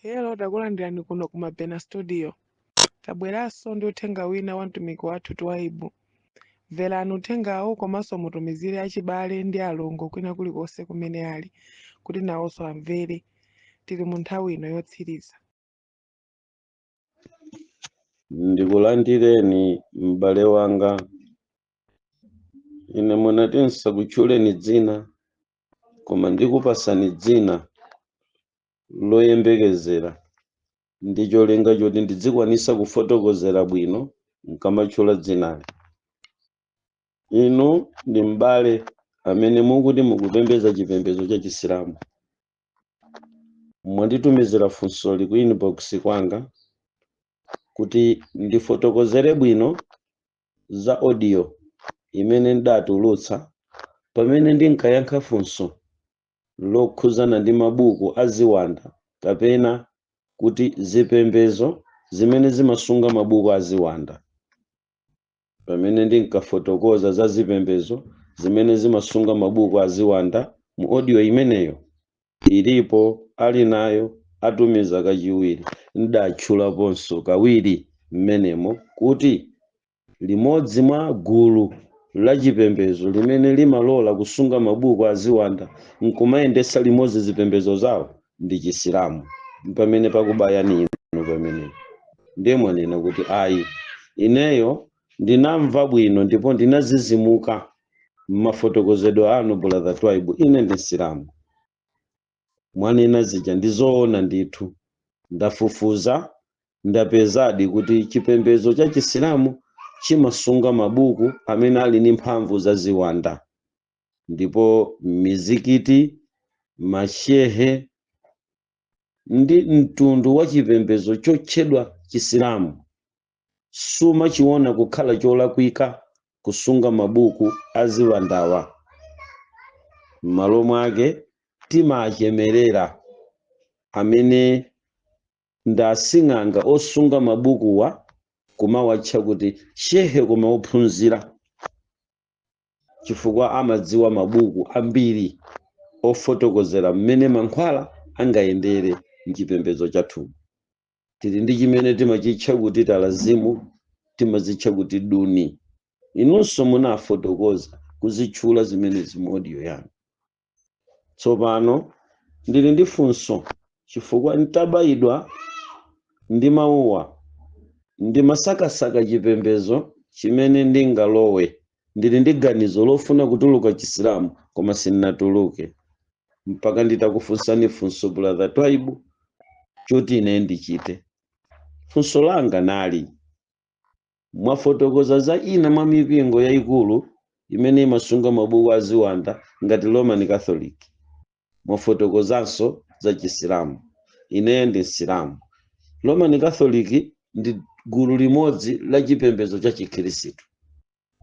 Hello, takulandirani kuno ku Mabena Studio. Tabweranso ndi uthenga wina wa mtumiki wathu Twaibu. Mverani uthengawu komanso mutumizire achibale ndi alongo kwina kulikonse kumene ali kuti nawonso amvere. Tili mu nthawi ino yotsiriza. Ndikulandireni, m'bale wanga. Ine munati nsakutchuleni dzina, koma ndikupasani dzina loyembekezera ndi cholinga choti ndizikwanisa kufotokozera bwino nkamatchula dzinali. Inu ndi m'bale amene mukuti mukupembedza chipembedzo cha Chisilamu. Mwanditumizira funsoli ku inbox kwanga kuti ndifotokozere bwino za audio imene ndatulutsa pamene ndinkayankha funso lokhuzana ndi mabuku a ziwanda kapena kuti zipembedzo zimene zimasunga mabuku a ziwanda. Pamene ndinkafotokoza za zipembedzo zimene zimasunga mabuku a ziwanda mu audio imeneyo, ilipo, ali nayo atumiza kachiwiri, ndatchulaponso kawiri mmenemo kuti limodzi mwa gulu la chipembedzo limene limalola kusunga mabuku a ziwanda nkumayendetsa limodzi zipembedzo zawo ndi Chisilamu. Pamene pakubayani inu pamene ndiye mwanena kuti ayi, ineyo ndinamva bwino ndipo ndinazizimuka m'mafotokozedwe anu, Brother Twaibu. Ine ndi Msilamu, mwanena zija ndizoona ndithu. Ndafufuza, ndapezadi kuti chipembedzo cha Chisilamu chimasunga mabuku amene ali ndi mphamvu za ziwanda, ndipo mizikiti, mashehe ndi mtundu wa chipembedzo chotchedwa Chisilamu sumachiona kukhala cholakwika kusunga mabuku aziwandawa. M'malo mwake timachemerera amene ndi asing'anga osunga mabukuwa, kumawatcha kuti shehe koma ophunzira, chifukwa amadziwa mabuku ambiri ofotokozera mmene mankhwala angayendere mchipembedzo chathu. Tili ndi chimene timachitcha kuti talazimu, timazitcha kuti duni. Inunso munafotokoza kuzitchula zimenezi mu audio yanu. Tsopano ndili ndi funso, chifukwa ntabayidwa ndi mawuwa ndimasakasaka chipembedzo chimene ndingalowe. Ndili ndi ganizo lofuna kutuluka Chisilamu, koma sindinatuluke mpaka nditakufunsani funso, Brother Twaibu, choti ine ndichite. Funso langa nali: mwafotokoza za ina mwa mipingo yayikulu imene imasunga mabuku aziwanda ngati Roman Catholic, mwafotokozanso za Chisilamu. Ineyo ndi Msilamu. Roman Catholic ndi gulu limodzi la chipembedzo cha Chikhirisitu.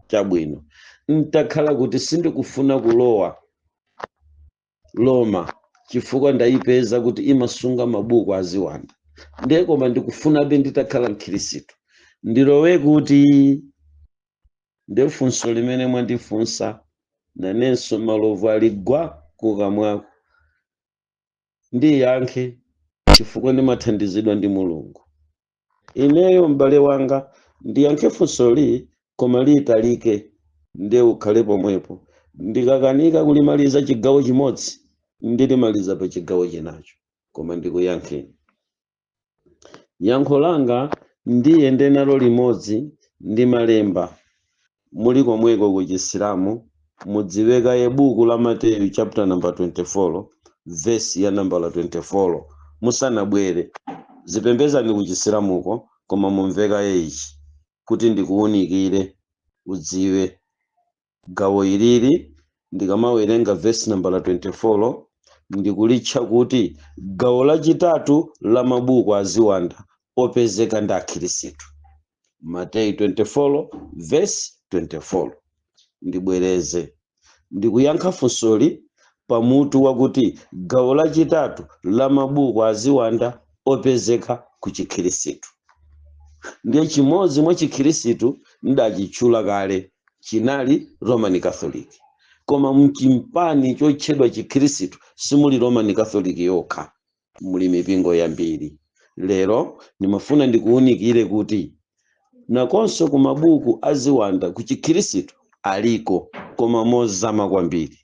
Chabwino, ntakhala kuti sindikufuna kulowa Roma chifukwa ndayipeza kuti imasunga mabuku aziwanda, ndiye koma ndikufunabe nditakhala Mkhirisitu, ndilowe kuti? Ndiye funso limene mwandifunsa, nanenso malovu ali gwa kukamwako. Ndiyankhe chifukwa ndimathandizidwa ndi Mulungu. Ineyo, m'bale wanga, ndiyankhe funsoli koma litalike, ndiye ukhale pomwepo. Ndikakanika kulimaliza chigawo chimodzi, ndilimaliza pa chigawo chinacho, koma ndikuyankheni. Yankho langa ndiyende nalo limodzi ndi malemba. Muli komweko ku Chisilamu, mudziwekaye buku la Mateyu chapter number 24, vesi ya nambala 24. Musanabwere, zipembezani ku Chisilamuko, koma mumvekaye ichi kuti ndikuwunikire udziwe gawo ilili. Ndikamawerenga vesi nambala 24, ndikulitcha kuti gawo lachitatu la mabuku aziwanda opezeka ndi Akhirisitu. Mateyu 24 vesi 24. Ndibwereze, ndikuyankha funsoli pamutu wakuti gawo lachitatu la mabuku aziwanda opezeka ku Chikhirisitu. Ndiye chimodzi mwa Chikhirisitu ndachitchula kale, chinali Roman Catholic, koma mchimpani chotchedwa Chikhirisitu simuli Roman Catholic yokha. Muli mipingo yambiri. Lero ndimafuna ndikuwunikire kuti nakonso ku mabuku aziwanda ku Chikhirisitu aliko, koma mozama kwambiri,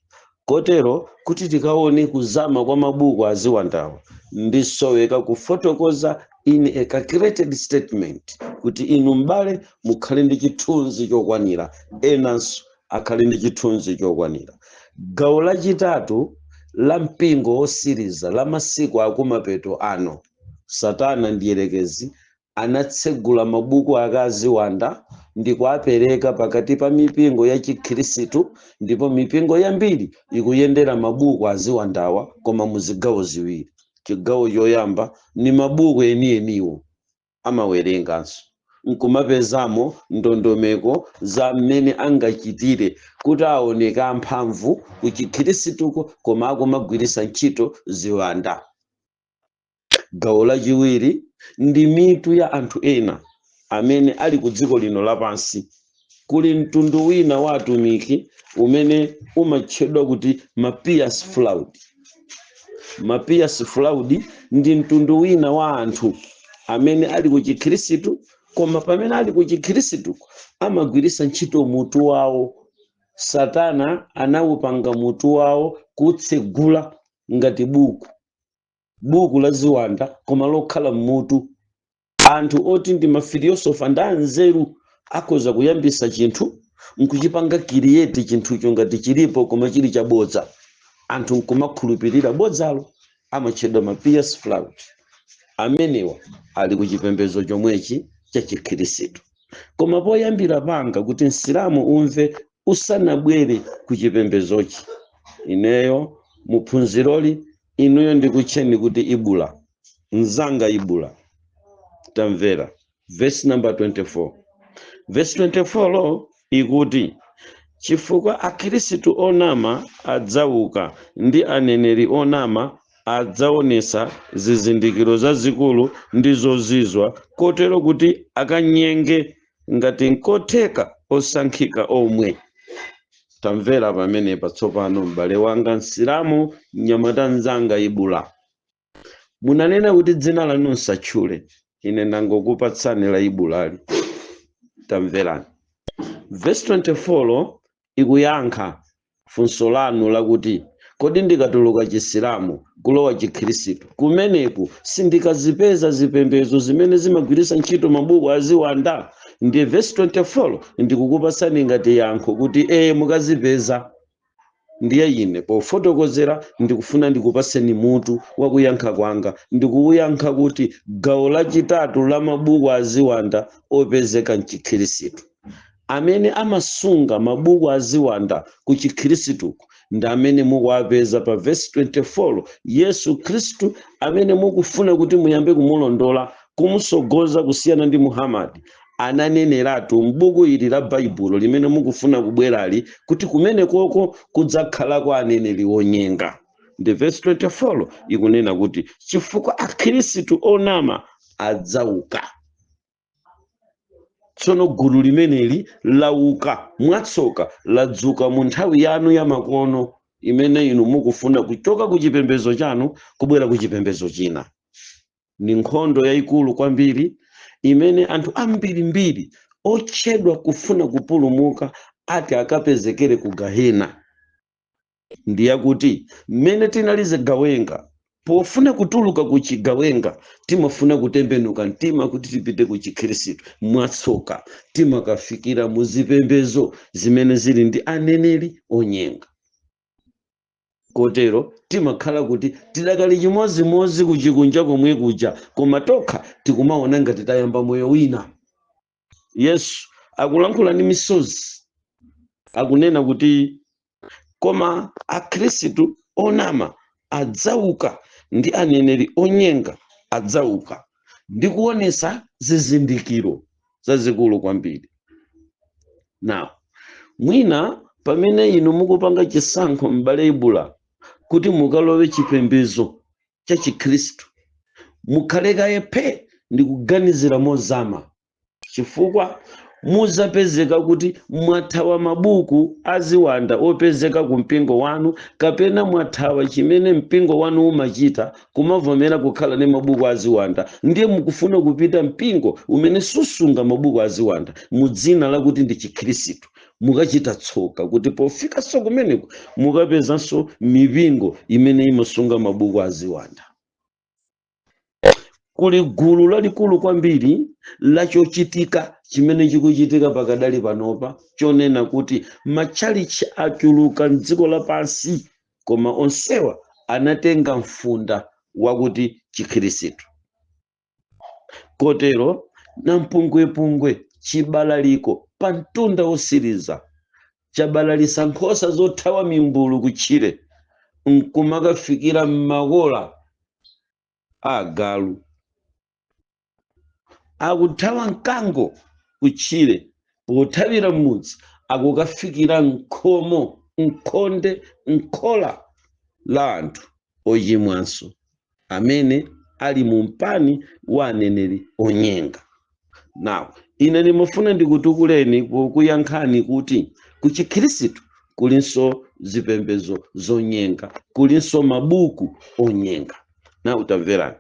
kotero kuti tikaone kuzama kwa mabuku aziwandawa, ndisoweka kufotokoza in a calculated statement kuti inu m'bale mukhale ndi chithunzi chokwanira, enanso akhale ndi chithunzi chokwanira. Gawo lachitatu la mpingo wosiriza la masiku akumapeto ano, Satana ndiyerekezi anatsegula mabuku akaziwanda ndi kuapereka pakati pa mipingo ya Chikhirisitu, ndipo mipingo yambiri ikuyendera mabuku aziwandawa, koma muzigawo ziwiri. Chigawo choyamba ni mabuku enieniwo, amawerenganso nkumapezamo ndondomeko za mmene angachitire kuti aoneke amphamvu ku Chikhristuko, koma akumagwiritsa ntchito ziwanda. Gawo lachiwiri ndi mitu ya anthu ena amene ali ku dziko lino lapansi. Kuli mtundu wina wa atumiki umene umatchedwa kuti ma pious fraud. Ma pious fraud ndi mtundu wina wa anthu amene ali ku Chikhristu, koma pamene ali ku Chikhristu amagwiritsa ntchito mutu wawo. Satana anawupanga mutu wawo kutsegula ngati buku, buku la ziwanda, koma lokhala mmutu. Anthu oti ndi ma philosopher ndi anzeru akhoza kuyambisa chinthu nkuchipanga create chinthucho ngati chilipo, koma chili chabodza, anthu nkumakhulupirira bodzalo. Amatchedwa ma pious fraud. Amenewa ali ku chipembedzo chomwechi cha Chikhristu. Koma poyambira panga kuti Msilamu umve usanabwere ku chipembedzochi, ineyo muphunziroli inuyo ndikutcheni kuti Ibula, mzanga Ibula. Tamvera verse number 24. Verse 24 lo ikuti, "Chifukwa akhristu onama adzauka ndi aneneri onama adzaonesa zizindikiro zazikulu ndi zozizwa, kotero kuti akanyenge, ngati nkotheka, osankhika omwe." Tamvera pamenepa tsopano, m'bale wanga Msilamu, mnyamata mzanga Ibula. Munanena kuti dzina lanu nsatchule, ine ndangokupatsani la Ibulali. Tamverani, verse 24 ikuyankha funso lanu lakuti, kodi ndikatuluka Chisilamu kulowa Chikhristu, kumeneku sindikazipeza zipembedzo zimene zimagwiritsa ntchito mabuku aziwanda? Ndiye verse 24 ndikukupatsani ngati yankho kuti ee, mukazipeza. Ndiye ine pofotokozera ndikufuna ndikupaseni mutu wakuyankha kwanga. Ndikuyankha kuti gawo lachitatu la mabuku aziwanda opezeka mchikhristu, amene amasunga mabuku aziwanda ku Chikhristuku ndi amene mukuapeza pa vesi 24. Yesu Khristu amene mukufuna kuti muyambe kumulondola, kumusogoza kusiyana ndi Muhammadi, ananeneratu m'buku ili la Baibulo limene mukufuna kubwerali kuti kumene koko kudzakhalako aneneri onyenga. Ndi vesi 24 ikunena kuti, chifukwa akhristu onama adzauka. Tsono gulu limeneli lauka mwatsoka, ladzuka mu nthawi yanu ya makono imene inu mukufuna kuchoka ku chipembedzo chanu kubwera ku chipembedzo china. Ni nkhondo yayikulu kwambiri imene anthu ambirimbiri otchedwa kufuna kupulumuka ati akapezekere ku gahena. Ndiyakuti mmene tinali zigawenga, pofuna kutuluka ku chigawenga timafuna kutembenuka mtima kuti tipite ku Chikhristu. Mwatsoka timakafikira mu zipembedzo zimene zili ndi aneneri onyenga, kotero timakhala kuti tidakali chimozimozi kuchikunja komwe kuja, koma tokha tikumaona ngati tayamba moyo wina. Yesu akulankhula ndi misozi, akunena kuti koma akhristu onama adzauka ndi aneneri onyenga adzauka ndi kuonesa zizindikiro zazikulu kwambiri. Now, mwina pamene inu mukupanga chisankho, m'bale Ibula, kuti mukalowe chipembedzo cha Chikhristu, mukhale kaye phe ndi kuganizira mozama, chifukwa Muzapezeka kuti mwathawa mabuku aziwanda opezeka ku mpingo wanu, kapena mwathawa chimene mpingo wanu umachita, kumavomera kukhala ndi mabuku aziwanda, ndiye mukufuna kupita mpingo umene susunga mabuku aziwanda mu dzina lakuti ndi Chikhristu. Mukachita tsoka kuti pofikanso kumeneko mukapezanso mipingo imene imasunga mabuku aziwanda. Kuli gulu lalikulu kwambiri lachochitika chimene chikuchitika pakadali panopa, chonena kuti matchalichi achuluka mdziko lapansi, koma onsewa anatenga mfunda wakuti Chikhristu. Kotero nampungwepungwe, chibalaliko pa mtunda wosiriza chabalalisa nkhosa zothawa mimbulu kutchire nkumakafikira m'makola agalu. Akuthawa mkango kutchire, pothawira m'mudzi akukafikira nkhomo, mkhonde, nkhola la anthu ochimwanso amene ali mu mpani wa aneneri onyenga. Nawo ine ndimafuna ndikutukuleni pokuyankhani kuti ku Chikhristu kulinso zipembedzo zonyenga, kulinso mabuku onyenga. Nawo tamverani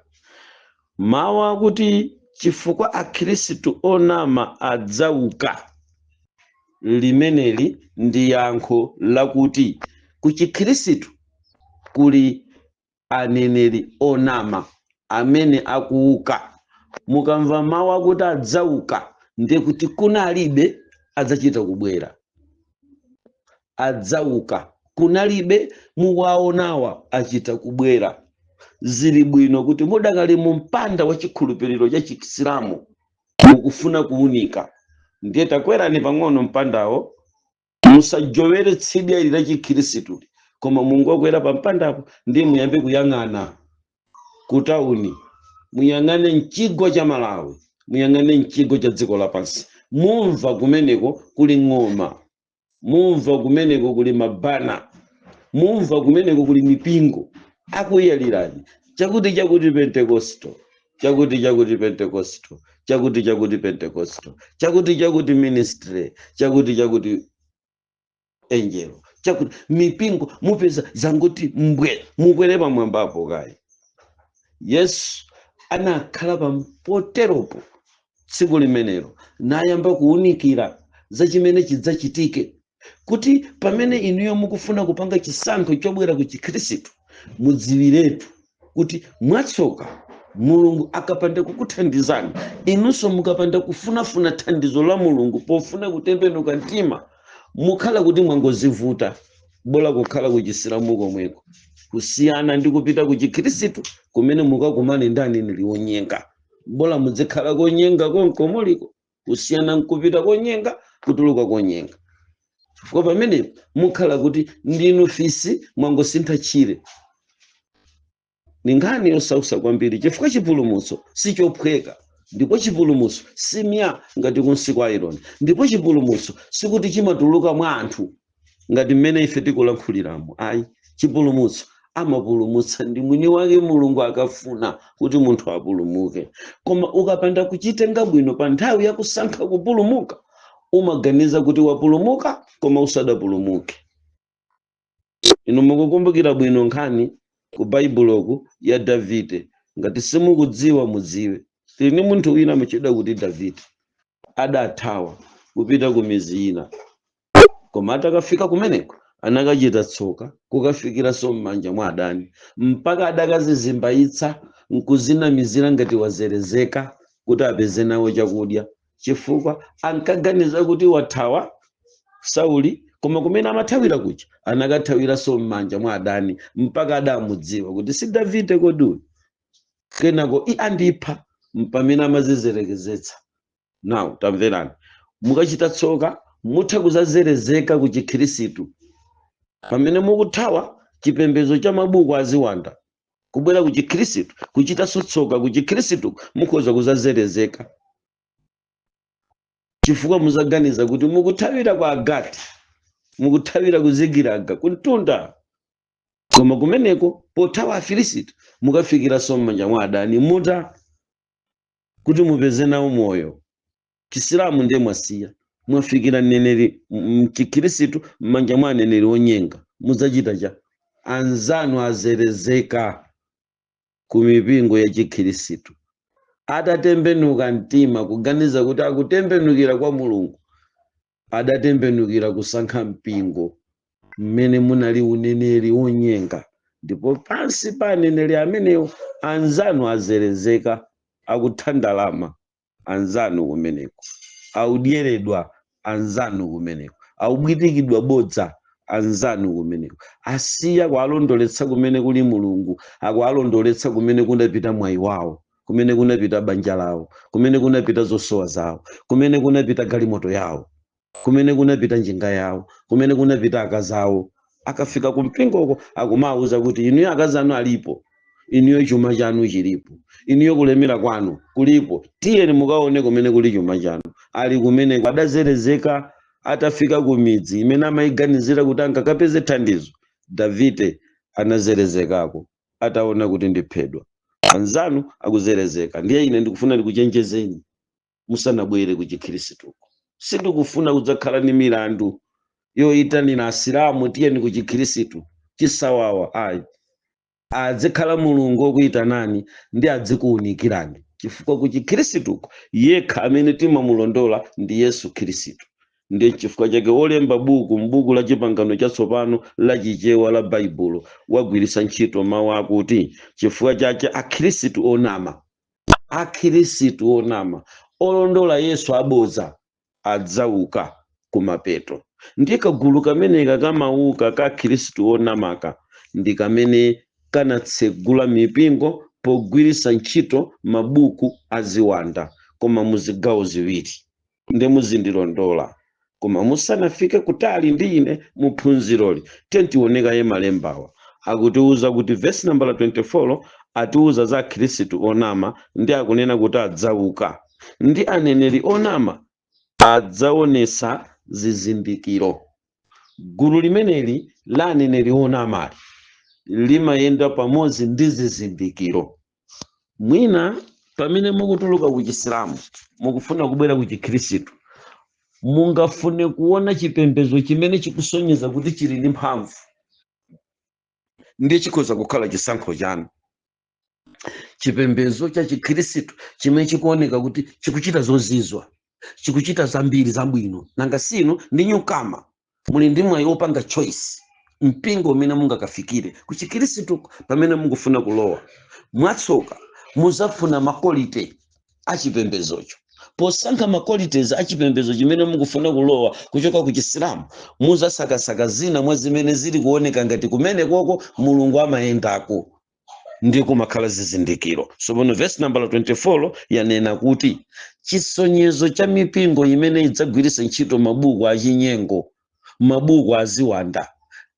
mawu akuti, "Chifukwa akhristu onama adzauka." Limeneli ndi yankho lakuti ku Chikhristu kuli aneneri onama amene akuuka. Mukamva mawu akuti adzauka, ndiye kuti kunalibe, adzachita kubwera. Adzauka, kunalibe, muwaonawa achita kubwera. Zili bwino kuti mudakali mu mpanda wa chikhulupiriro cha Chisilamu, mukufuna kuunika, ndiye takwerani pang'ono mpandawo, musajowere tsidya ili la Chikhristu, koma mungokwera pa mpandapo, ndiye muyambe kuyang'ana kutawuni, muyang'ane mchigwa cha Malawi, muyang'ane mchigwa cha dziko lapansi. Mumva kumeneko kuli ng'oma, mumva kumeneko kuli mabana, mumva kumeneko kuli mipingo akuyalirani chakuti chakuti Pentecostal, chakuti chakuti Pentecostal, chakuti chakuti Pentecostal, chakuti chakuti ministry, chakuti chakuti angel, chakuti mipingo. Mupeza zanguti mbwe. Mukwere pamwambapo kayi. Yesu anakhala pampoteropo tsiku limenelo nayamba kuwunikira za chimene chidzachitike, kuti pamene inuyo mukufuna kupanga chisankho chobwera ku Chikhristu, mudziwiretu kuti mwatsoka, Mulungu akapanda kukuthandizani, inunso mukapanda kufunafuna thandizo la Mulungu pofuna kutembenuka mtima, mukhala kuti mwangozivuta. Bola kukhala ku Chisilamu komweko kusiyana ndi kupita ku Chikhristu kumene mukakumane ndi aneneri onyenga. Bola muzikhala konyenga konko muliko kusiyana nkupita konyenga, kutuluka konyenga, chifukwa pamene mukhala kuti ndinu fisi, mwangosintha tchire. Ni nkhani yosausa kwambiri, chifukwa chipulumutso sichophweka, ndipo chipulumutso simya ngati kunsi kwa iron, ndipo chipulumutso sikuti chimatuluka mwa anthu ngati mmene ife tikulankhuliramo, ayi. Chipulumutso amapulumutsa ndi mwini wake Mulungu akafuna kuti munthu apulumuke. Koma ukapanda kuchitenga bwino pa nthawi yakusankha kupulumuka, umaganiza kuti wapulumuka koma usadapulumuke. Inu mukukumbukira bwino nkhani ku Baibuloku ya Davide. Ngati simukudziwa, mudziwe tili ndi munthu wina amachedwa kuti Davide. Adathawa kupita ku mizi ina, koma atakafika kumeneko anakachita tsoka, kukafikiranso m'manja mwa adani, mpaka adakazizimbayitsa nkuzinamizira ngati wazerezeka kuti apeze nawo chakudya, chifukwa ankaganiza kuti wathawa Sauli. Koma kumene amathawira kuja anakathawiranso m'manja mwa adani, mpaka adamudziwa kuti si Davide kodi uyu. Kenako i andipha, mpamene amazizerekezetsa. Nawu tamverani, mukachita tsoka mutha kuzazerezeka ku Chikhristu pamene mukuthawa chipembedzo cha mabuku aziwanda kubwera ku Chikhristu. Kuchitanso tsoka ku Chikhristu, mukhoza kuzazerezeka, chifukwa muzaganiza kuti mukuthawira kwa Agati, mukuthawira ku Zikiraga kuntunda, koma kumeneko pothawa Afilisiti mukafikiranso m'manja mwa adani muta kuti mupeze nawo moyo. Chisilamu ndiye mwasiya, mwafikira mneneri mchikhirisitu m'manja mwa aneneri onyenga. Mudzachita cha anzanu azerezeka ku mipingo ya Chikhirisitu, atatembenuka mtima kuganiza kuti akutembenukira kwa Mulungu, adatembenukira kusankha mpingo mmene munali uneneri wonyenga. Ndipo pansi pa aneneri amenewo anzanu azerezeka, akutha ndalama anzanu kumeneko, audyeredwa anzanu kumeneko, aubwitikidwa bodza anzanu kumeneko, asiya kualondoletsa kumene kuli Mulungu, akualondoletsa kumene kunapita mwayi wawo, kumene kunapita banja lawo, kumene kunapita zosowa zawo, kumene kunapita galimoto yawo, kumene kunapita njinga yawo, kumene kunapita akazi awo. Akafika kumpingoko akumawuza kuti inuyo akazi anu alipo, inuyo chuma chanu chilipo, inuyo kulemera kwanu kulipo, tiyeni mukaone kumene kuli chuma chanu. Ali kumene adazerezeka atafika ku midzi imene amayiganizira kuti angakapeze thandizo. Davide anazerezekako ataona kuti ndiphedwa. Anzanu akuzerezeka. Ndiye ine ndikufuna ndikuchenjezeni musanabwere ku Chikhristuko. Sindikufuna kudzakhala ndi milandu yoyitanira Asilamu, "Tiyeni ku Chikhristu," chisawawa ayi. Adzikhala Mulungu okuyitanani ndi adzikuwunikirani, chifukwa ku Chikhristuko yekha amene timamulondola ndi Yesu Khristu. Ndiye chifukwa chake wolemba buku m'buku la Chipangano Chatsopano la Chichewa la Baibulo wagwiritsa ntchito mawu akuti chifukwa chake akhristu onama, akhristu onama olondola Yesu abodza adzauka kumapeto. Ndi kagulu kameneka kamauka ka akhristu onamaka ndi kamene kanatsegula mipingo pogwiritsa ntchito mabuku aziwanda, koma muzigawo ziwiri. Ndi muzindilondola, koma musanafike kutali ndi ine muphunziroli, tionekaye malembawa akutiuza kuti vesi nambala 24 atiuza za akhristu onama, ndi akunena kuti adzauka ndi aneneri onama adzaonesa zizindikiro. Gulu limeneli la aneneri onamali limayenda pamodzi ndi zizindikiro. Mwina pamene mukutuluka ku Chisilamu mukufuna kubwera ku Chikhristu, mungafune kuona chipembedzo chimene chikusonyeza kuti chili ndi mphamvu, ndiye chikhoza kukhala chisankho chanu, chipembedzo cha Chikhristu chimene chikuoneka kuti chikuchita zozizwa, chikuchita zambiri zabwino. Nanga sinu ndi nyukama, muli ndi mwayi wopanga choice mpingo umene mungakafikire ku Chikhristu pamene mukufuna kulowa. Mwatsoka muzafuna ma quality achipembezocho. Posankha ma qualities achipembezo chimene mukufuna kulowa kuchoka ku Chisilamu, muzasakasaka zina mwa zimene zili kuoneka ngati kumene koko Mulungu amayendako ndi kumakhala zizindikiro. Tsopano verse number 24 yanena kuti chisonyezo cha mipingo imene idzagwiritsa ntchito mabuku achinyengo, mabuku aziwanda,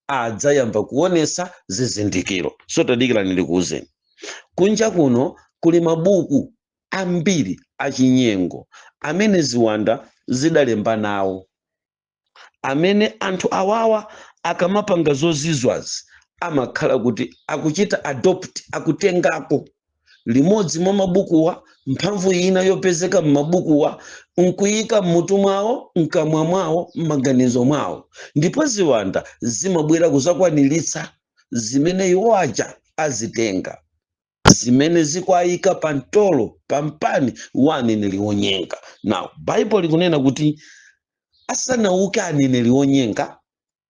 adzayamba kuonesa zizindikiro. So tadikirani ndikuwuzeni, kunja kuno kuli mabuku ambiri achinyengo amene ziwanda zidalemba nawo, amene anthu awawa akamapanga zozizwazi amakhala kuti akuchita adopt, akutengako limodzi mwa mabukuwa, mphamvu ina yopezeka m'mabukuwa, nkuyika mmutu mwawo, mkamwa mwawo, m'maganizo mwawo, ndipo ziwanda zimabwera kuzakwaniritsa zimene iwo aja azitenga, zimene zikuayika pa mtolo, pa mpani wa aneneri onyenga. Now Baibulo likunena kuti asanauke aneneri onyenga,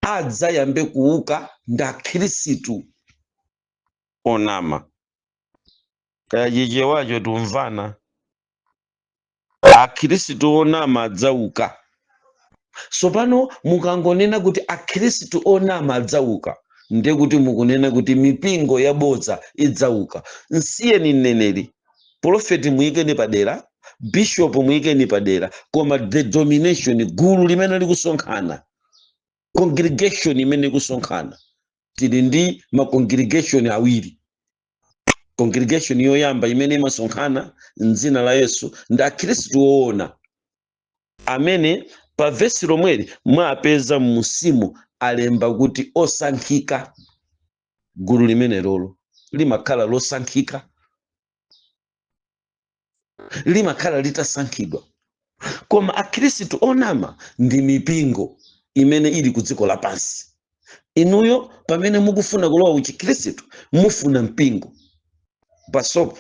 adzayambe kuuka ndi akhristu onama. Kaya Chichewacho tumvana? Akhristu onama adzauka. Tsopano mukangonena kuti akhristu onama adzauka, ndiye kuti mukunena kuti mipingo yabodza idzauka. Nsiyeni mneneri, profeti muyikeni padera, bishop muyikeni padera, koma the domination, gulu limene likusonkhana, congregation imene ikusonkhana, tili ndi ma congregation awiri. Congregation yoyamba imene imasonkhana mdzina la Yesu ndi akhristu woona amene pa vesi lomweli mwapeza m'musimu alemba kuti osankhika. Gulu limene lolo limakhala losankhika, limakhala litasankhidwa. Koma akhristu onama ndi mipingo imene ili ku dziko lapansi. Inuyo pamene mukufuna kulowa ku chikhristu, mufuna mpingo pasopo.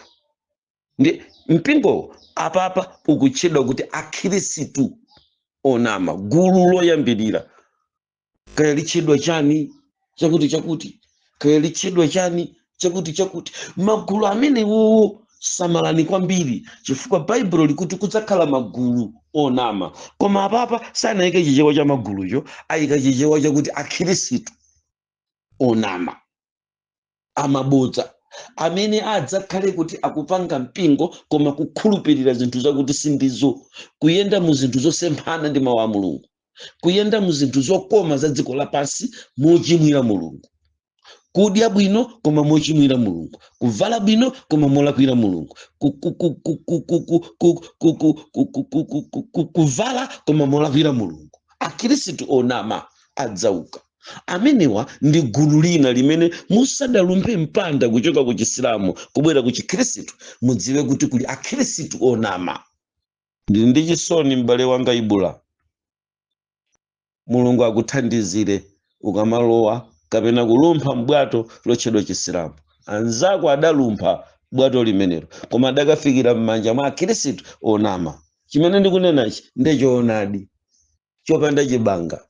Ndi mpingowo apapa ukutchedwa kuti akhristu onama, gulu loyambirira. Kaya litchedwa chani, chakuti chakuti, kaya litchedwa chani, chakuti chakuti, magulu amenewo samalani kwambiri, chifukwa Baibulo likuti kudzakhala magulu onama. Koma apapa sanayike Chichewa cha magulucho, ayika Chichewa chakuti akhristu onama amabodza, amene adzakhale kuti akupanga mpingo koma kukhulupirira zinthu zakuti sindizo, kuyenda mu zinthu zosemphana ndi mawu a Mulungu, kuyenda mu zinthu zokoma za dziko lapansi mochimwira Mulungu, kudya bwino koma mochimwira Mulungu, kuvala bwino koma molakwira Mulungu, kuvala koma molakwira Mulungu. Akhristu onama adzauka. Amenewa ndi gulu lina limene musadalumphe mpanda kuchoka ku Chisilamu kubwera ku Chikhristu, mudziwe kuti kuli akhristu onama. Ndili ndi chisoni, m'bale wanga Ibula. Mulungu akuthandizire ukamalowa kapena kulumpha mbwato lotchedwa Chisilamu. Anzako adalumpha bwato limenelo koma adakafikira m'manja mwa akhristu onama. Chimene ndikunenachi ndechoonadi chopanda chibanga,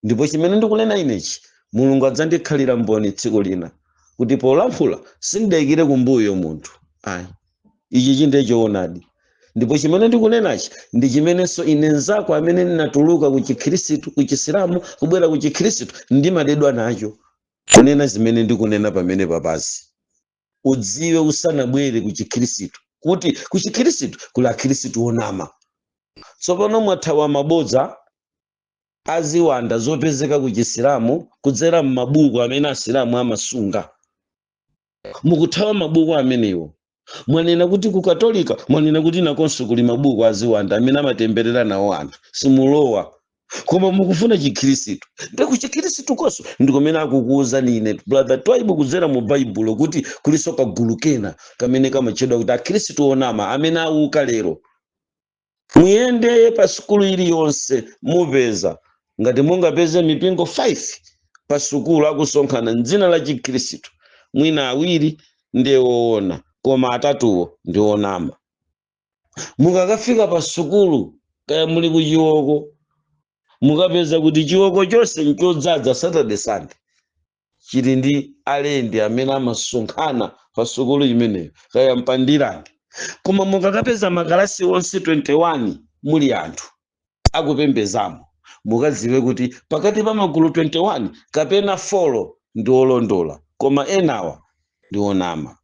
ndipo chimene ndikunena inechi, Mulungu adzandikhalira mboni tsiku lina kuti polankhula sindidayikire kumbuyo munthu ayi. Ichi chindechoonadi, ndipo chimene ndikunenachi ndi chimenenso ine nzako amene ndinatuluka ku Chikhristu, ku Chisilamu kubwera ku Chikhristu, ndimadedwa nacho kunena zimene ndikunena pamene papazi. Udziwe usanabwere ku Chikhristu kuti ku Chikhristu kuli akhristu onama. Tsopano mwathawa mabodza aziwanda zopezeka ku Chisilamu kudzera m'mabuku amene Asilamu amasunga. Mukuthawa mabuku amenewo. Mwanena kuti ku Katolika, mwanena kuti nakonso kuli mabuku aziwanda amene amatemberera nawo anthu, simulowa, koma mukufuna Chikhristu. Ndi ku Chikhristu konso ndikumene akukuwuzani ine Brother Twaibu kudzera mu Baibulo kuti kuliso kagulu kena kamene kamatchedwa kuti akhristu onama amene auka lero. Muyende pa sukulu iliyonse, mupeza ngati mungapeze mipingo 5 pa sukulu akusonkhana mdzina la Chikhristu, mwina awiri ndiye woona koma atatuwo ndi onama. Mukakafika pa sukulu, kaya muli ku Chiwoko, mukapeza kuti Chiwoko chonse nchodzaza Saturday, Sunday, chili ndi alendi amene amasonkhana pa sukulu imeneyo, kaya mpandirani. Koma mukakapeza makalasi onse 21 muli anthu akupembezamo, mukadziwe kuti pakati pa magulu 21 kapena 4 ndi olondola, koma enawa ndi onama.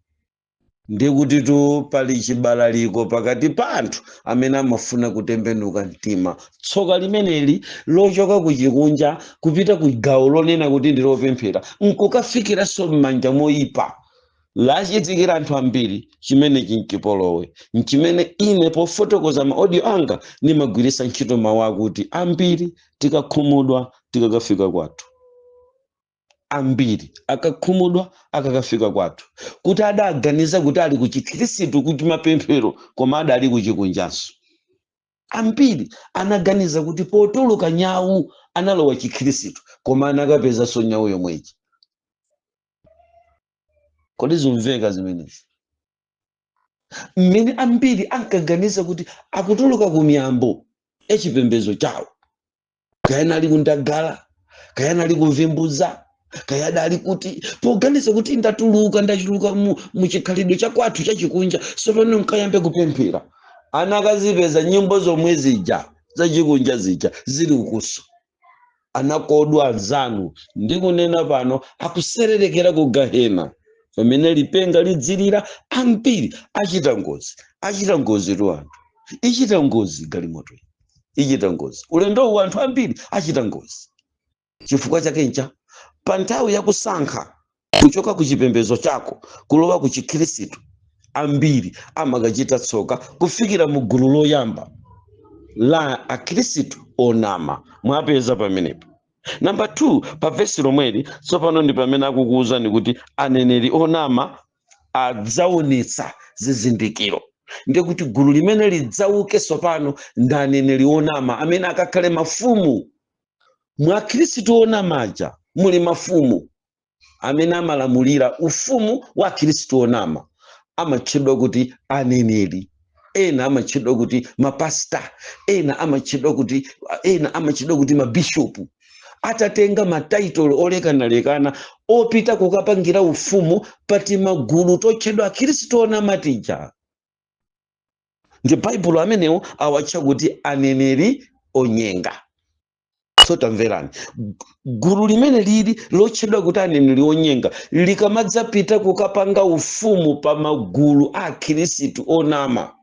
Ndikuti tu pali chibalaliko pakati pa anthu amene amafuna kutembenuka mtima. Tsoka limeneli lochoka ku chikunja kupita ku gawo lonena kuti ndi lopemphera nkukafikiranso m'manja moyipa lachitikira anthu ambiri. Chimene chinchipolowe nchimene ine pofotokoza ma audio anga nimagwiritsa ntchito mawu akuti ambiri tikakhumudwa tikakafika kwathu, ambiri akakhumudwa akakafika kwathu, kuti adaganiza kuti ali ku Chikhristu, kuti mapemphero, koma adali kuchikunjanso. Ambiri anaganiza kuti potuluka nyawu analowa Chikhristu, koma anakapezanso nyawu yomweyi. Kodi zimveka zimenezi? Mmene ambiri ankaganiza kuti akutuluka ku miyambo yachipembedzo chawo, kaya nali kundagala, kaya nali kumvimbuza, kaya adali kuti, poganiza kuti ndatuluka, ndachuluka mu chikhalidwe cha kwathu chachikunja, sopano nkayambe kupemphera, anakazipeza nyimbo zomwe zija zachikunja zija zili ukuso. Anakodwa anzanu, ndikunena pano akusererekera ku gahena. Pamene lipenga lidzilira, ambiri achita ngozi, achita ngozi tu anthu, ichita ngozi galimoto, ichita ngozi ulendowu, anthu ambiri achita ngozi. Chifukwa chake ncha pa nthawi yakusankha kuchoka ku chipembedzo chako kulowa ku Chikhristu, ambiri amakachita tsoka kufikira mu gulu loyamba la akhristu onama. Mwapeza pamenepo? Namba 2, pa vesi lomweli tsopano ndi pamene akukuwuzani kuti aneneri onama adzaonetsa zizindikiro. Ndiye kuti gulu limene lidzauke tsopano ndi aneneri onama amene akakhale mafumu. Mwa Khristu onamaja muli mafumu amene amalamulira ufumu wa Khristu onama, amatchedwa kuti aneneri, ena amatchedwa kuti mapasta, ena amatchedwa kuti mabishopu, atatenga mataitolo olekanalekana opita kukapangira ufumu pati magulu totchedwa Akhristu onama tija. Ndi Baibulo amenewo awatcha kuti aneneri onyenga. So tamverani, gulu limene lili lotchedwa kuti aneneri onyenga likamadzapita kukapanga ufumu pa magulu a Akhristu onama,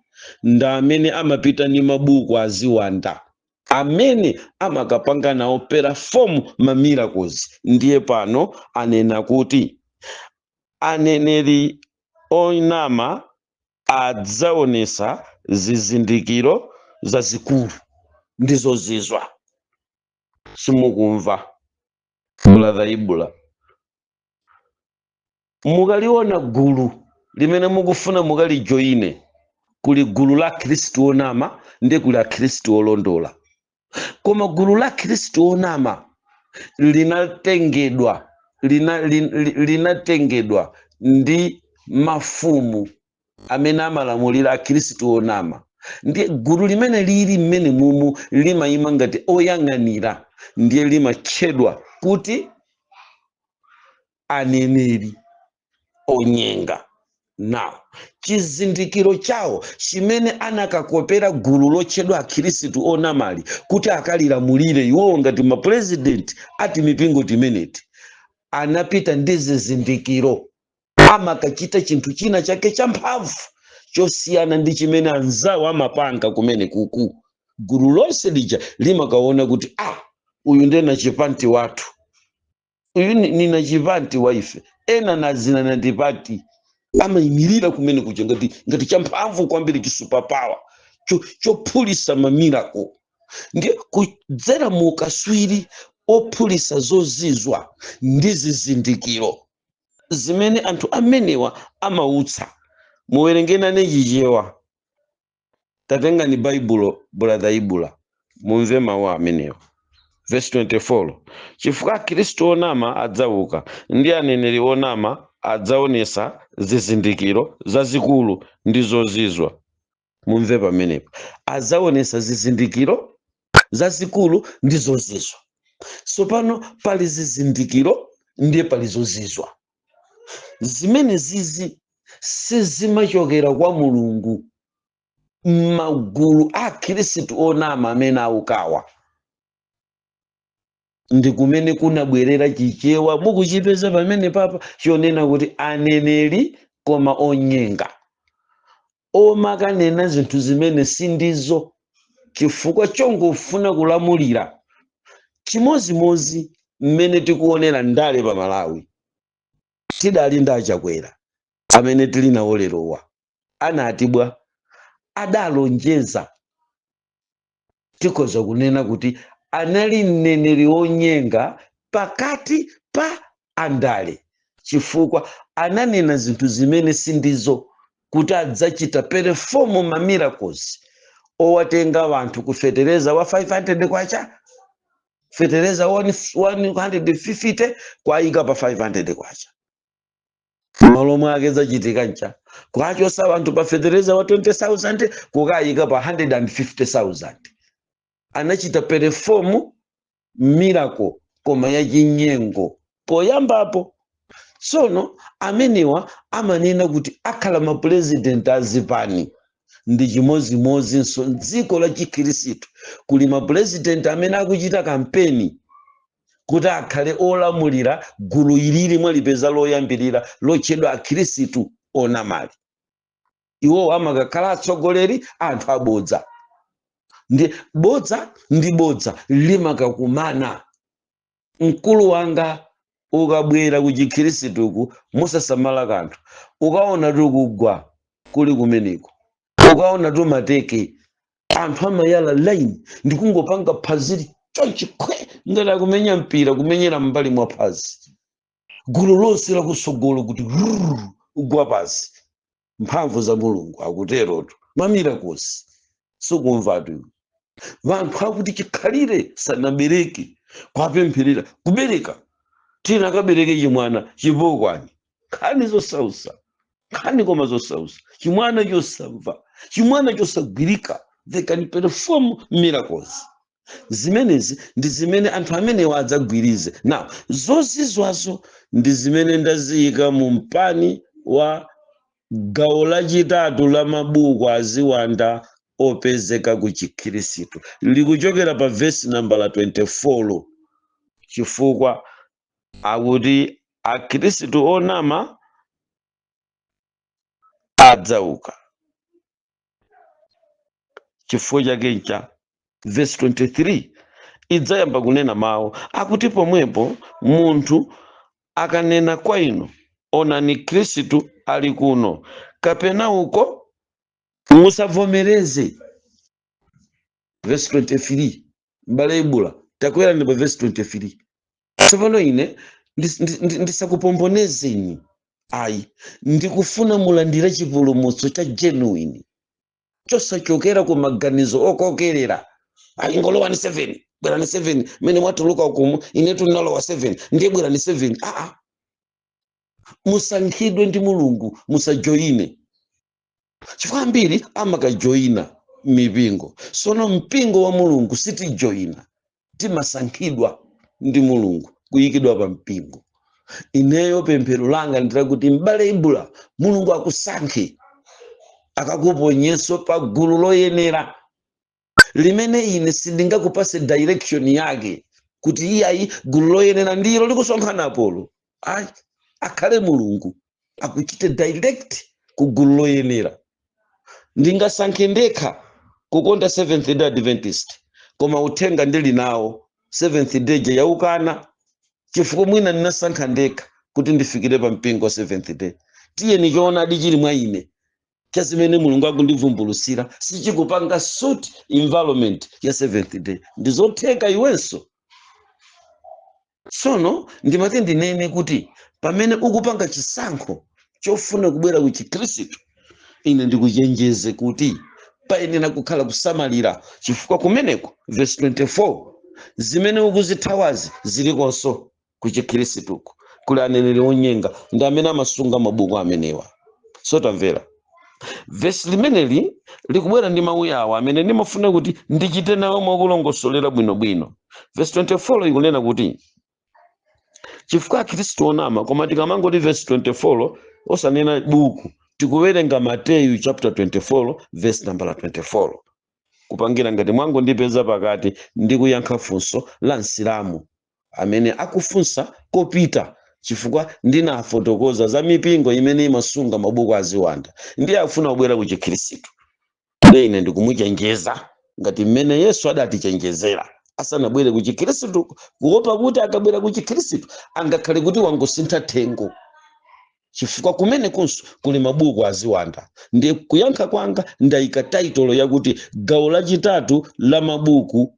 ndi amene amapita ndi mabuku aziwanda amene amakapanga nawo perform ma miracles. Ndiye pano anena kuti aneneri onama adzaonesa zizindikiro zazikulu ndi zozizwa. Simukumva, Brother Ibula? Mukaliona gulu limene mukufuna mukalijoyine, kuli gulu la Khristu onama ndi kuli Akhristu olondola. Koma gulu la Khristu onama linatengedwa linatengedwa ndi mafumu amene amalamulira Akhristu onama. Ndiye gulu limene lili mmene mumu limayima ngati oyang'anira, ndiye limatchedwa kuti aneneri onyenga. Now, chizindikiro chawo chimene anakakopera gulu lotchedwa Akhristu onamali kuti akalilamulire iwowo ngati mapurezidenti ati mipingo timeneti, anapita ndi zizindikiro. Amakachita chinthu china chake champhamvu chosiyana ndi chimene anzawo amapanga kumene kuku. Gulu lonse lija limakaona kuti, ah, uyu ndiye nachipanti wathu, uyu ni nachipanti wa ife, ena nazina nandipati. Amayimirira kumene kuja ngati champhamvu kwambiri, chi superpower chophulisa ma miracle. Ndiye kudzera mu ukaswiri ophulisa zozizwa ndi zizindikiro zimene anthu amenewa amautsa. Muwerengenane Chichewa. Tatengani Baibulo, Brother Ibula, mumve mawu amenewa. Verse 24: chifukwa Akhristu onama adzauka ndi aneneri onama adzaonesa zizindikiro zazikulu ndi zozizwa. Mumve pamenepo, adzaonesa zizindikiro zazikulu ndi zozizwa. Tsopano pali zizindikiro, ndiye pali zozizwa. Zimene zizi sizimachokera kwa Mulungu. M'magulu a Khristu onama amene aukawa ndi kumene kunabwerera Chichewa mukuchipeza pamene papa chonena kuti aneneri koma onyenga, omakanena zinthu zimene sindizo chifukwa chongofuna kulamulira. Chimozimozi mmene tikuonera ndale pa Malawi, tidali ndi Achakwera amene tili nawo lerowa, anati bwa adalonjeza. Tikhoza kunena kuti anali mneneri wonyenga pakati pa andale, chifukwa ananena zinthu zimene sindizo, kuti adzachita perform ma miracles owatenga wanthu kufetereza wa 500 kwacha, fetereza 150 kwayika pa 500 kwacha. Malo mwake zachitika ncha kukachosa wanthu pa fetereza wa 20,000 kukayika pa 150,000. Anachita perform miracle koma yachinyengo poyambapo. Tsono amenewa amanena kuti akhala mapurezidenti azipani. Ndi chimozimozinso dziko la Chikhirisitu, kuli mapurezidenti amene akuchita kampeni kuti akhale olamulira gulu ilili mwalipeza loyambirira lotchedwa Akhirisitu onamali. Iwowo amakakhala atsogoleri anthu abodza, ndi bodza ndi bodza limakakumana. Mkulu wanga, ukabwera ku Chikhristuku musasamala kanthu, ukaona tukugwa kuli kumeneko, ukaona tumateke anthu amayala line ndikungopanga phazili chonchi khwe, ngati akumenya mpira, kumenyera mbali mwa phazi, gulu lonse lakusogolo kuti rrrr, ugwa pasi. Mphamvu za Mulungu akuterotu, ma miracles sikumvatu. Vanthu akuti chikhalire sanabereke, kwapempherera kubereka, tina akabereke chimwana chipokwani. Nkhani zosausa, nkhani koma zosausa, chimwana chosamva, chimwana chosagwirika. They can perform miracles. Zimenezi ndi zimene anthu amenewa adzagwirize. Now, zozizwazo ndi zimene ndaziyika mu mpani wa gawo lachitatu la mabuku aziwanda opezeka ku Chikhirisitu, likuchokera pa vesi nambala 24, chifukwa akuti akhirisitu onama adzauka. Chifukwa chake ncha vesi 23 idzayamba kunena mawu akuti, "Pomwepo munthu akanena kwa inu, 'Onani, Khristu ali kuno,' kapena 'Uko,' musavomereze." Vesi 23, m'bale Ibula, takwera ndi pa vesi 23. Tsopano ine ndisakupomponezeni ayi, ndikufuna mulandire chipulumutso cha genuine, chosachokera ku maganizo okokerera ayi. Ngolowani 7, bwerani 7, mene mwatuluka ukumu, inetu ndinalowa 7, ndiye bwerani 7. Aa, musankhidwe ndi Mulungu, musajoyine, chifukwa ambiri amakajoyina mipingo. Sono mpingo wa Mulungu sitijoyina, timasankhidwa ndi Mulungu kuyikidwa pa mpingo. Ineyo pemphero langa ndilakuti, m'bale Ibula, Mulungu akusankhe, akakuponyenso pa gulu loyenera limene ine sindingakupase direction yake kuti iyayi, gulu loyenera ndilo likusonkhana. Ayi, akhale Mulungu akuchite direct ku gulu loyenera. Ndingasankhe ndekha kukonda Seventh Day Adventist, koma uthenga ndili nawo Seventh Day yaukana, chifukwa mwina ndinasankha ndekha kuti ndifikire pa mpingo wa Seventh Day. Tiyeni, choonadi chili mwa ine cha zimene Mulungu akundivumbulutsira sichikupanga suit environment ya Seventh Day. Ndizotheka iwenso. Tsono ndimati ndinene kuti pamene ukupanga chisankho chofuna kubwera ku Chikhristu, ine ndikuchenjeze kuti payenera kukhala kusamalira, chifukwa kumeneko verse 24 zimene ukuzithawazi zilikonso ku Chikhristuko. Kuli aneneri onyenga, ndi amene amasunga mabuku amenewa. So tamvera, vesi limeneli likubwera ndi mawu awa amene ndimafuna kuti ndichite nawo mwakulongosolera bwinobwino. Vesi 24 ikunena kuti chifukwa akhristu onama, koma tikamangoti vesi 24 osanena buku, tikuwerenga Mateyu chapter 24 verse number 24, kupangira ngati mwangondipeza pakati ndikuyankha funso la Msilamu amene akufunsa kopita, chifukwa ndinafotokoza za mipingo imene imasunga mabuku aziwanda, ndiye akufuna kubwera ku Chikhristu. Ndiye ine ndikumuchenjeza ngati mmene Yesu adatichenjezera asanabwere ku Chikhristu, kuopa kuti akabwera ku Chikhristu angakhale kuti wangosintha thengo, chifukwa kumene kunso kuli mabuku aziwanda. Ndiye kuyankha kwanga ndayika title yakuti gawo lachitatu la mabuku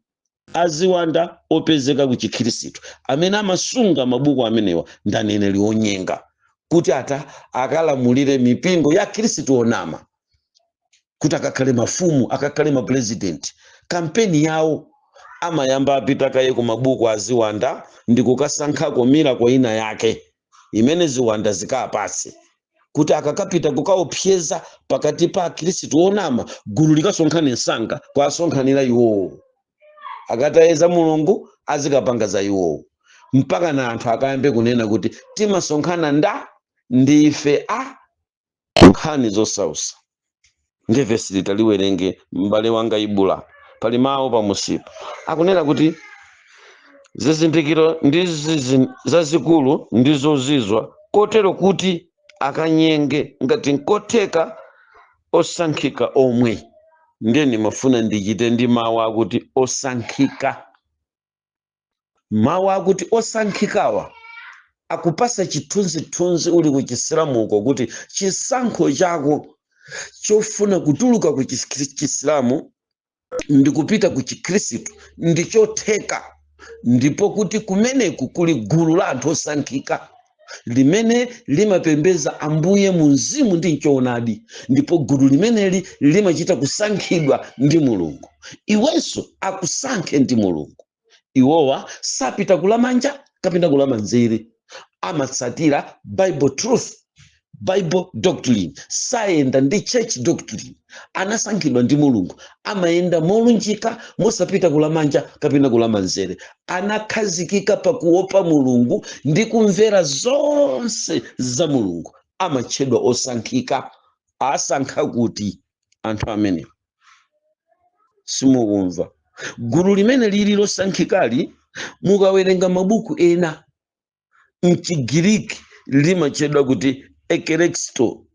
aziwanda opezeka ku Chikhristu, amene amasunga mabuku amenewa ndi aneneri onyenga, kuti ata akalamulire mipingo ya Khristu onama, kuti akakhale mafumu, akakhale mapurezidenti. Kampeni yawo amayamba apita kaye ku mabuku aziwanda ndi kukasankhako miracle ina yake imene ziwanda zikapatse, kuti akakapita kukaopseza pakati pa akhristu onama, gulu likasonkhane msanga kwasonkhanira iwowo. Akatayeza Mulungu azikapanga za iwowo, mpaka na anthu akayambe kunena kuti timasonkhana nda ndife a nkhani zosausa. Ndiye vesi litaliwerenge, m'bale wanga Ibula, pali mawu pamusipa akunena kuti zizindikiro ndi zazikulu ndi zozizwa, kotero kuti akanyenge, ngati nkotheka, osankhika omwe. Ndiye ndimafuna ndichite ndi mawu akuti osankhika. Mawu akuti osankhikawa akupasa chithunzithunzi uli ku Chisilamuko, kuti chisankho chako chofuna kutuluka ku Chisilamu ndi kupita ku Chikhristu ndi chotheka, ndipo kuti kumeneku kuli gulu la anthu osankhika. Limene limapembedza Ambuye mu mzimu ndi mchoonadi, ndipo gulu limeneli limachita kusankhidwa ndi Mulungu. Iwenso akusankhe ndi Mulungu. Iwowa sapita kulamanja kapena kulamanzere, amatsatira Bible truth, Bible doctrine, sayenda ndi church doctrine. Anasankhidwa ndi Mulungu, amayenda molunjika, mosapita kulamanja kapena kulamanzere. Anakhazikika pakuopa Mulungu ndi kumvera zonse za Mulungu. Amatchedwa osankhika. Asankha kuti anthu amene simukumva, gulu limene lili losankhikali, mukawerenga mabuku ena mchigiriki limatchedwa kuti ekelexto.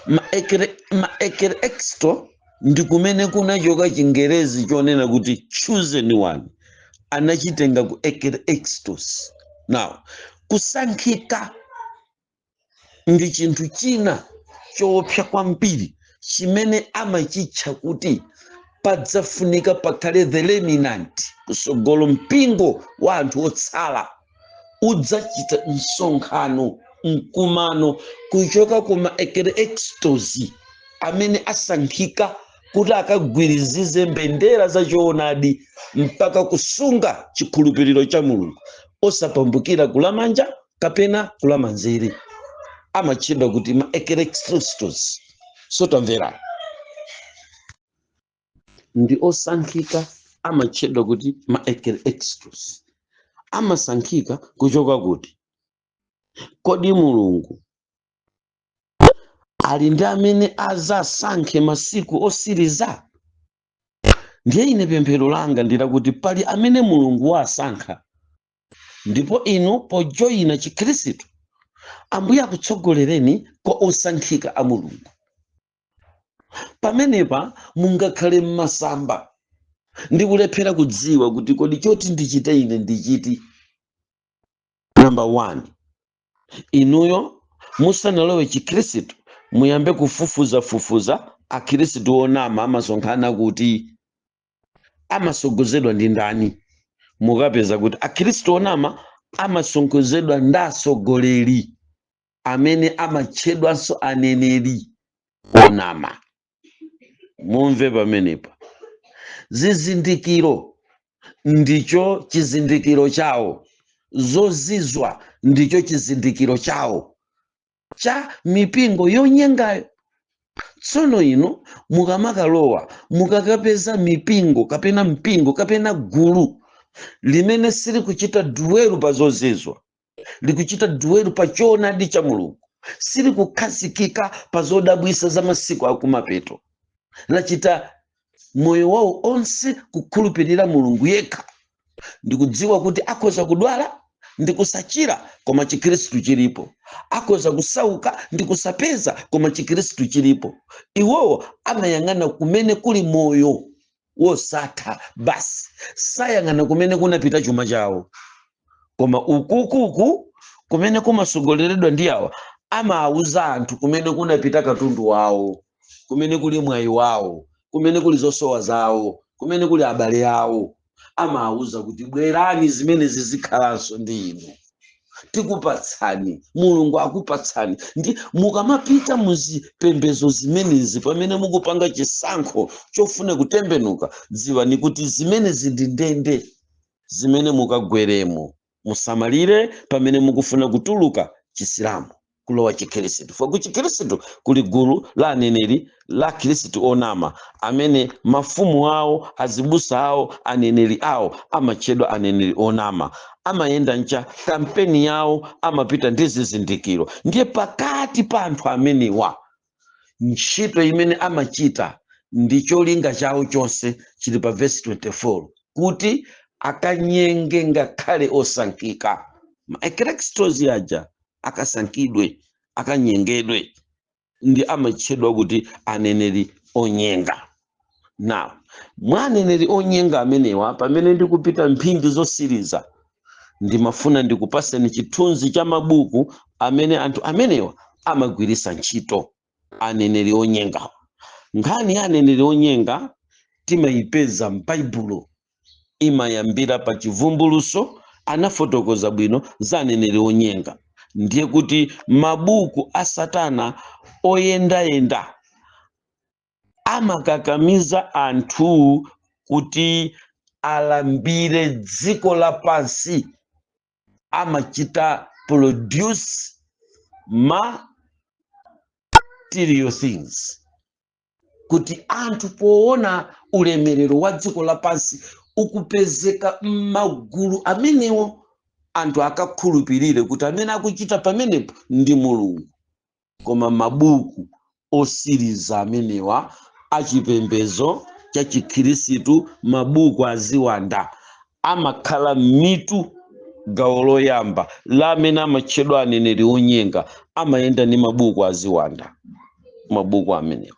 Ma ekelexto ndi kumene kunachoka Chingerezi chonena kuti "chosen one". Anachitenga ku ekelextos. Now, kusankhika ndi chinthu china choopsa kwambiri chimene amachitcha kuti padzafunika pakhale the remnant kusogolo. Mpingo wa anthu otsala udzachita msonkhano, mkumano, kuchoka kuma ekelextos amene asankhika kuti akagwirizize mbendera za choonadi mpaka kusunga chikhulupiriro cha Mulungu, osapambukira kulamanja kapena kulamanzere. Amatchedwa kuti ma ekelextos. Sotamvera, ndi osankhika, amatchedwa kuti ma ekelextos. Amasankhika kuchoka kuti? Kodi Mulungu ali ndi amene azasankhe masiku osiriza? Ndiye ine pemphero langa ndilakuti pali amene Mulungu wasankha, ndipo inu pojoyina Chikhristu, Ambuye akutsogolereni kwa osankhika a Mulungu. Pamenepa mungakhale mmasamba ndi kulephera kudziwa kuti kodi choti ndichite ine ndichiti. Number one, inuyo musanalowe Chikhristu, muyambe kufufuzafufuza akhristu onama amasonkhana kuti, amasogozedwa ndi ndani. Mukapeza kuti akhristu onama amasogozedwa ndi atsogoleri amene amatchedwanso aneneri onama. Mumve pamenepa, zizindikiro ndicho chizindikiro chawo, zozizwa ndicho chizindikiro chawo cha mipingo yonyengayo. Tsono inu mukamakalowa, mukakapeza mipingo kapena mpingo kapena gulu limene silikuchita dwell pa zozizwa, likuchita dwell pa choonadi cha Mulungu, silikukhazikika pa zodabwisa za masiku akumapeto, lachita moyo wawo onse kukhulupirira Mulungu yekha, ndikudziwa kuti akhoza kudwala ndi kusachira koma Chikhristu chilipo, akhoza kusauka ndi kusapeza koma Chikhristu chilipo, iwowo amayang'ana kumene kuli moyo wosatha basi, sayang'ana kumene kunapita chuma chawo. Koma ukukuku kumene kumasogoleredwa ndi awa, amawuza anthu kumene kunapita katundu wawo, kumene kuli mwayi wawo, kumene kuli zosowa zawo, kumene kuli abale awo. Amawuza kuti bwerani, zimene zizikhalanso ndi inu, tikupatsani, Mulungu akupatsani. Ndi mukamapita muzipembezo zimenezi, pamene mukupanga chisankho chofuna kutembenuka, dziwani kuti zimenezi ndi ndende zimene mukagweremo. Musamalire pamene mukufuna kutuluka Chisilamu kulowa Chikhristu, for ku Chikhristu kuli gulu la aneneri la Khristu onama amene mafumu awo, azibusa awo, aneneri awo amatchedwa aneneri onama. Amayenda ncha kampeni yawo, amapita ndi zizindikiro. Ndiye pakati pa anthu amenewa, ntchito imene amachita ndi cholinga chawo chonse chili pa vesi 24, kuti akanyenge ngakhale osankhika. Ma eklextos aja akasankhidwe, akanyengedwe, ndi amatchedwa kuti aneneri onyenga. Now, mwa aneneri onyenga amenewa, pamene ndikupita mphindi zosiriza, ndimafuna ndikupaseni chithunzi cha mabuku amene anthu amenewa amagwirisa ntchito, aneneri onyengawa. Nkhani ya aneneri onyenga timayipeza m'Baibulo, imayambira pa Chivumbuluso. Anafotokoza bwino za aneneri onyenga. Ndiye kuti mabuku a satana oyendayenda amakakamiza anthu kuti alambire dziko lapansi, amachita produce material things kuti anthu poona ulemerero wa dziko lapansi ukupezeka m'magulu amenewo, anthu akakhulupirire kuti amene akuchita pamenepo ndi Mulungu. Koma mabuku osiriza amenewa achipembedzo cha Chikhirisitu, mabuku aziwanda, amakhala mitu. Gawo loyamba la amene amatchedwa aneneri onyenga amayenda ndi mabuku aziwanda. Mabuku amenewa,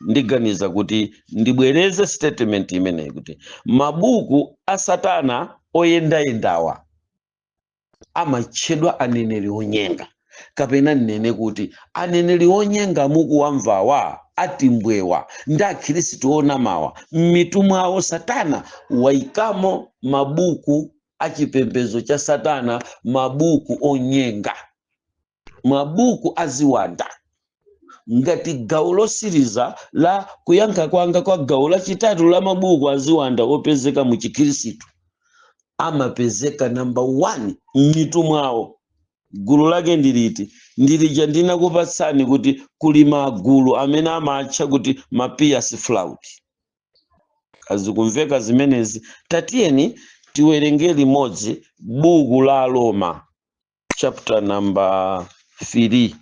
ndiganiza kuti ndibwereze statement imeneyi, kuti mabuku a satana oyendayendawa amatchedwa aneneri onyenga, kapena nnene kuti aneneri onyenga mukuwamvawa, atimbwewa ndi akhristu onamawa, m'mitu mwawo satana wayikamo mabuku achipembedzo cha satana, mabuku onyenga, mabuku aziwanda. Ngati gawo losiriza la kuyankha kwanga kwa gawo lachitatu la mabuku aziwanda opezeka mu Chikhristu, amapezeka namba 1 m'mitu mwawo. Gulu lake ndiliti? Ndilija ndinakupatsani kuti kuli magulu amene amatcha kuti ma pious fraud. Azikumveka zimenezi? Tatiyeni tiwerenge limodzi buku la Roma chapter number 3.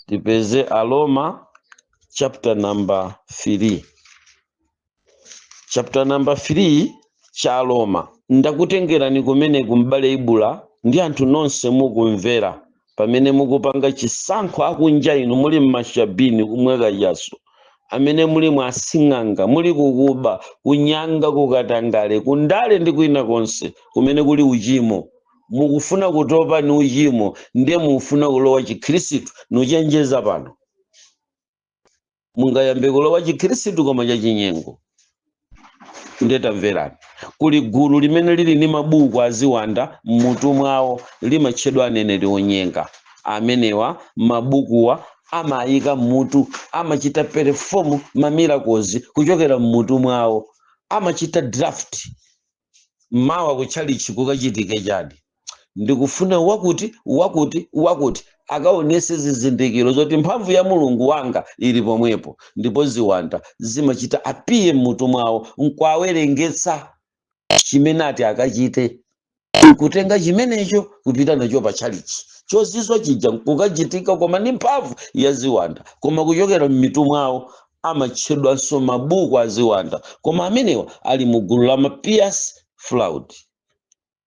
Tipeze Aroma chapter number 3, chapter number 3 cha Roma. Ndakutengerani kumeneku, m'bale Ibula ndi anthu nonse mukumvera pamene mukupanga chisankho akunja inu muli mmashabini kumwe kachaso, amene muli mwasing'anga, muli kukuba, kunyanga, kukatangale, kundale ndi kwina konse kumene kuli uchimo, mukufuna kutopa ni uchimo, ndiye mufuna kulowa Chikhristu. Nuchenjeza pano, mungayambe kulowa Chikhristu koma chachinyengo. Ndetamverani, kuli gulu limene lili ndi mabuku aziwanda mmutu mwawo, limatchedwa aneneri onyenga. Amenewa mabukuwa amayika mmutu, amachita perform ma miracles kuchokera mmutu mwawo, amachita draft: mawa kutchalichi kukachitike chani? Ndikufuna wakuti, wakuti, wakuti akaonese zizindikiro zoti mphamvu ya Mulungu wanga ili pomwepo. Ndipo ziwanda zimachita appear mmutu mwawo nkwawerengetsa chimene ati akachite, nkutenga chimenecho kupita nacho pa tchalichi, chozizwa chija nkukachitika, koma ndi mphamvu ya ziwanda, koma kuchokera mmitu mwawo. Amatchedwanso mabuku aziwanda, koma amenewa ali mu gulu la ma pious fraud.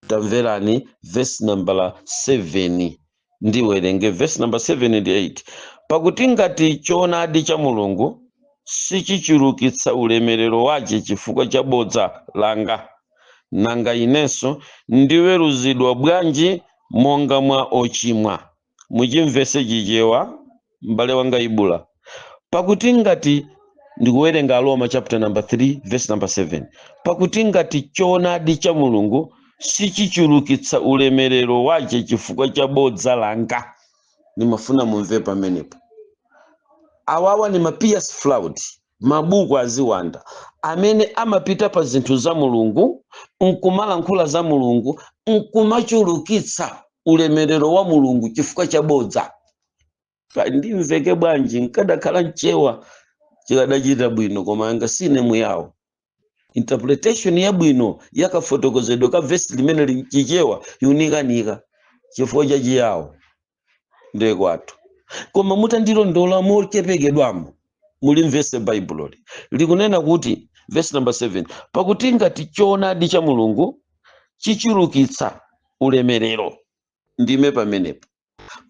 Tamverani verse number 7, ndiwerenge verse number 7 ndi 8: "Pakuti ngati choonadi cha Mulungu sichichulukitsa ulemerero wace chifukwa cha bodza langa, nanga inenso ndiweruzidwa bwanji monga mwa ochimwa?" Muchimvese Chichewa, m'bale wanga Ibula. Pakuti ngati, ndikuwerenga Roma chapter number 3 verse number 7: "Pakuti ngati choonadi cha Mulungu sichichulukitsa ulemerero wace chifukwa cha bodza langa." Nimafuna mumve pamenepo. Awawa ni ma pious fraud, mabuku aziwanda amene amapita pa zinthu za Mulungu nkumalankhula za Mulungu, nkumachulukitsa ulemerero wa Mulungu chifukwa cha bodza. Ndimveke bwanji? Nkadakhala Mchewa chikadachita bwino, koma anga sine muyawo. Interpretation yabwino yakafotokozedwa ka vesi limene Chichewa yunikanika chifukwa cha Chiyawo ndiye kwathu. Koma mutandilondola mochepekedwamo, mulimvese Baibuloli likunena kuti, verse number 7: "Pakuti ngati choonadi cha Mulungu chichulukitsa ulemerero." Ndime pamenepo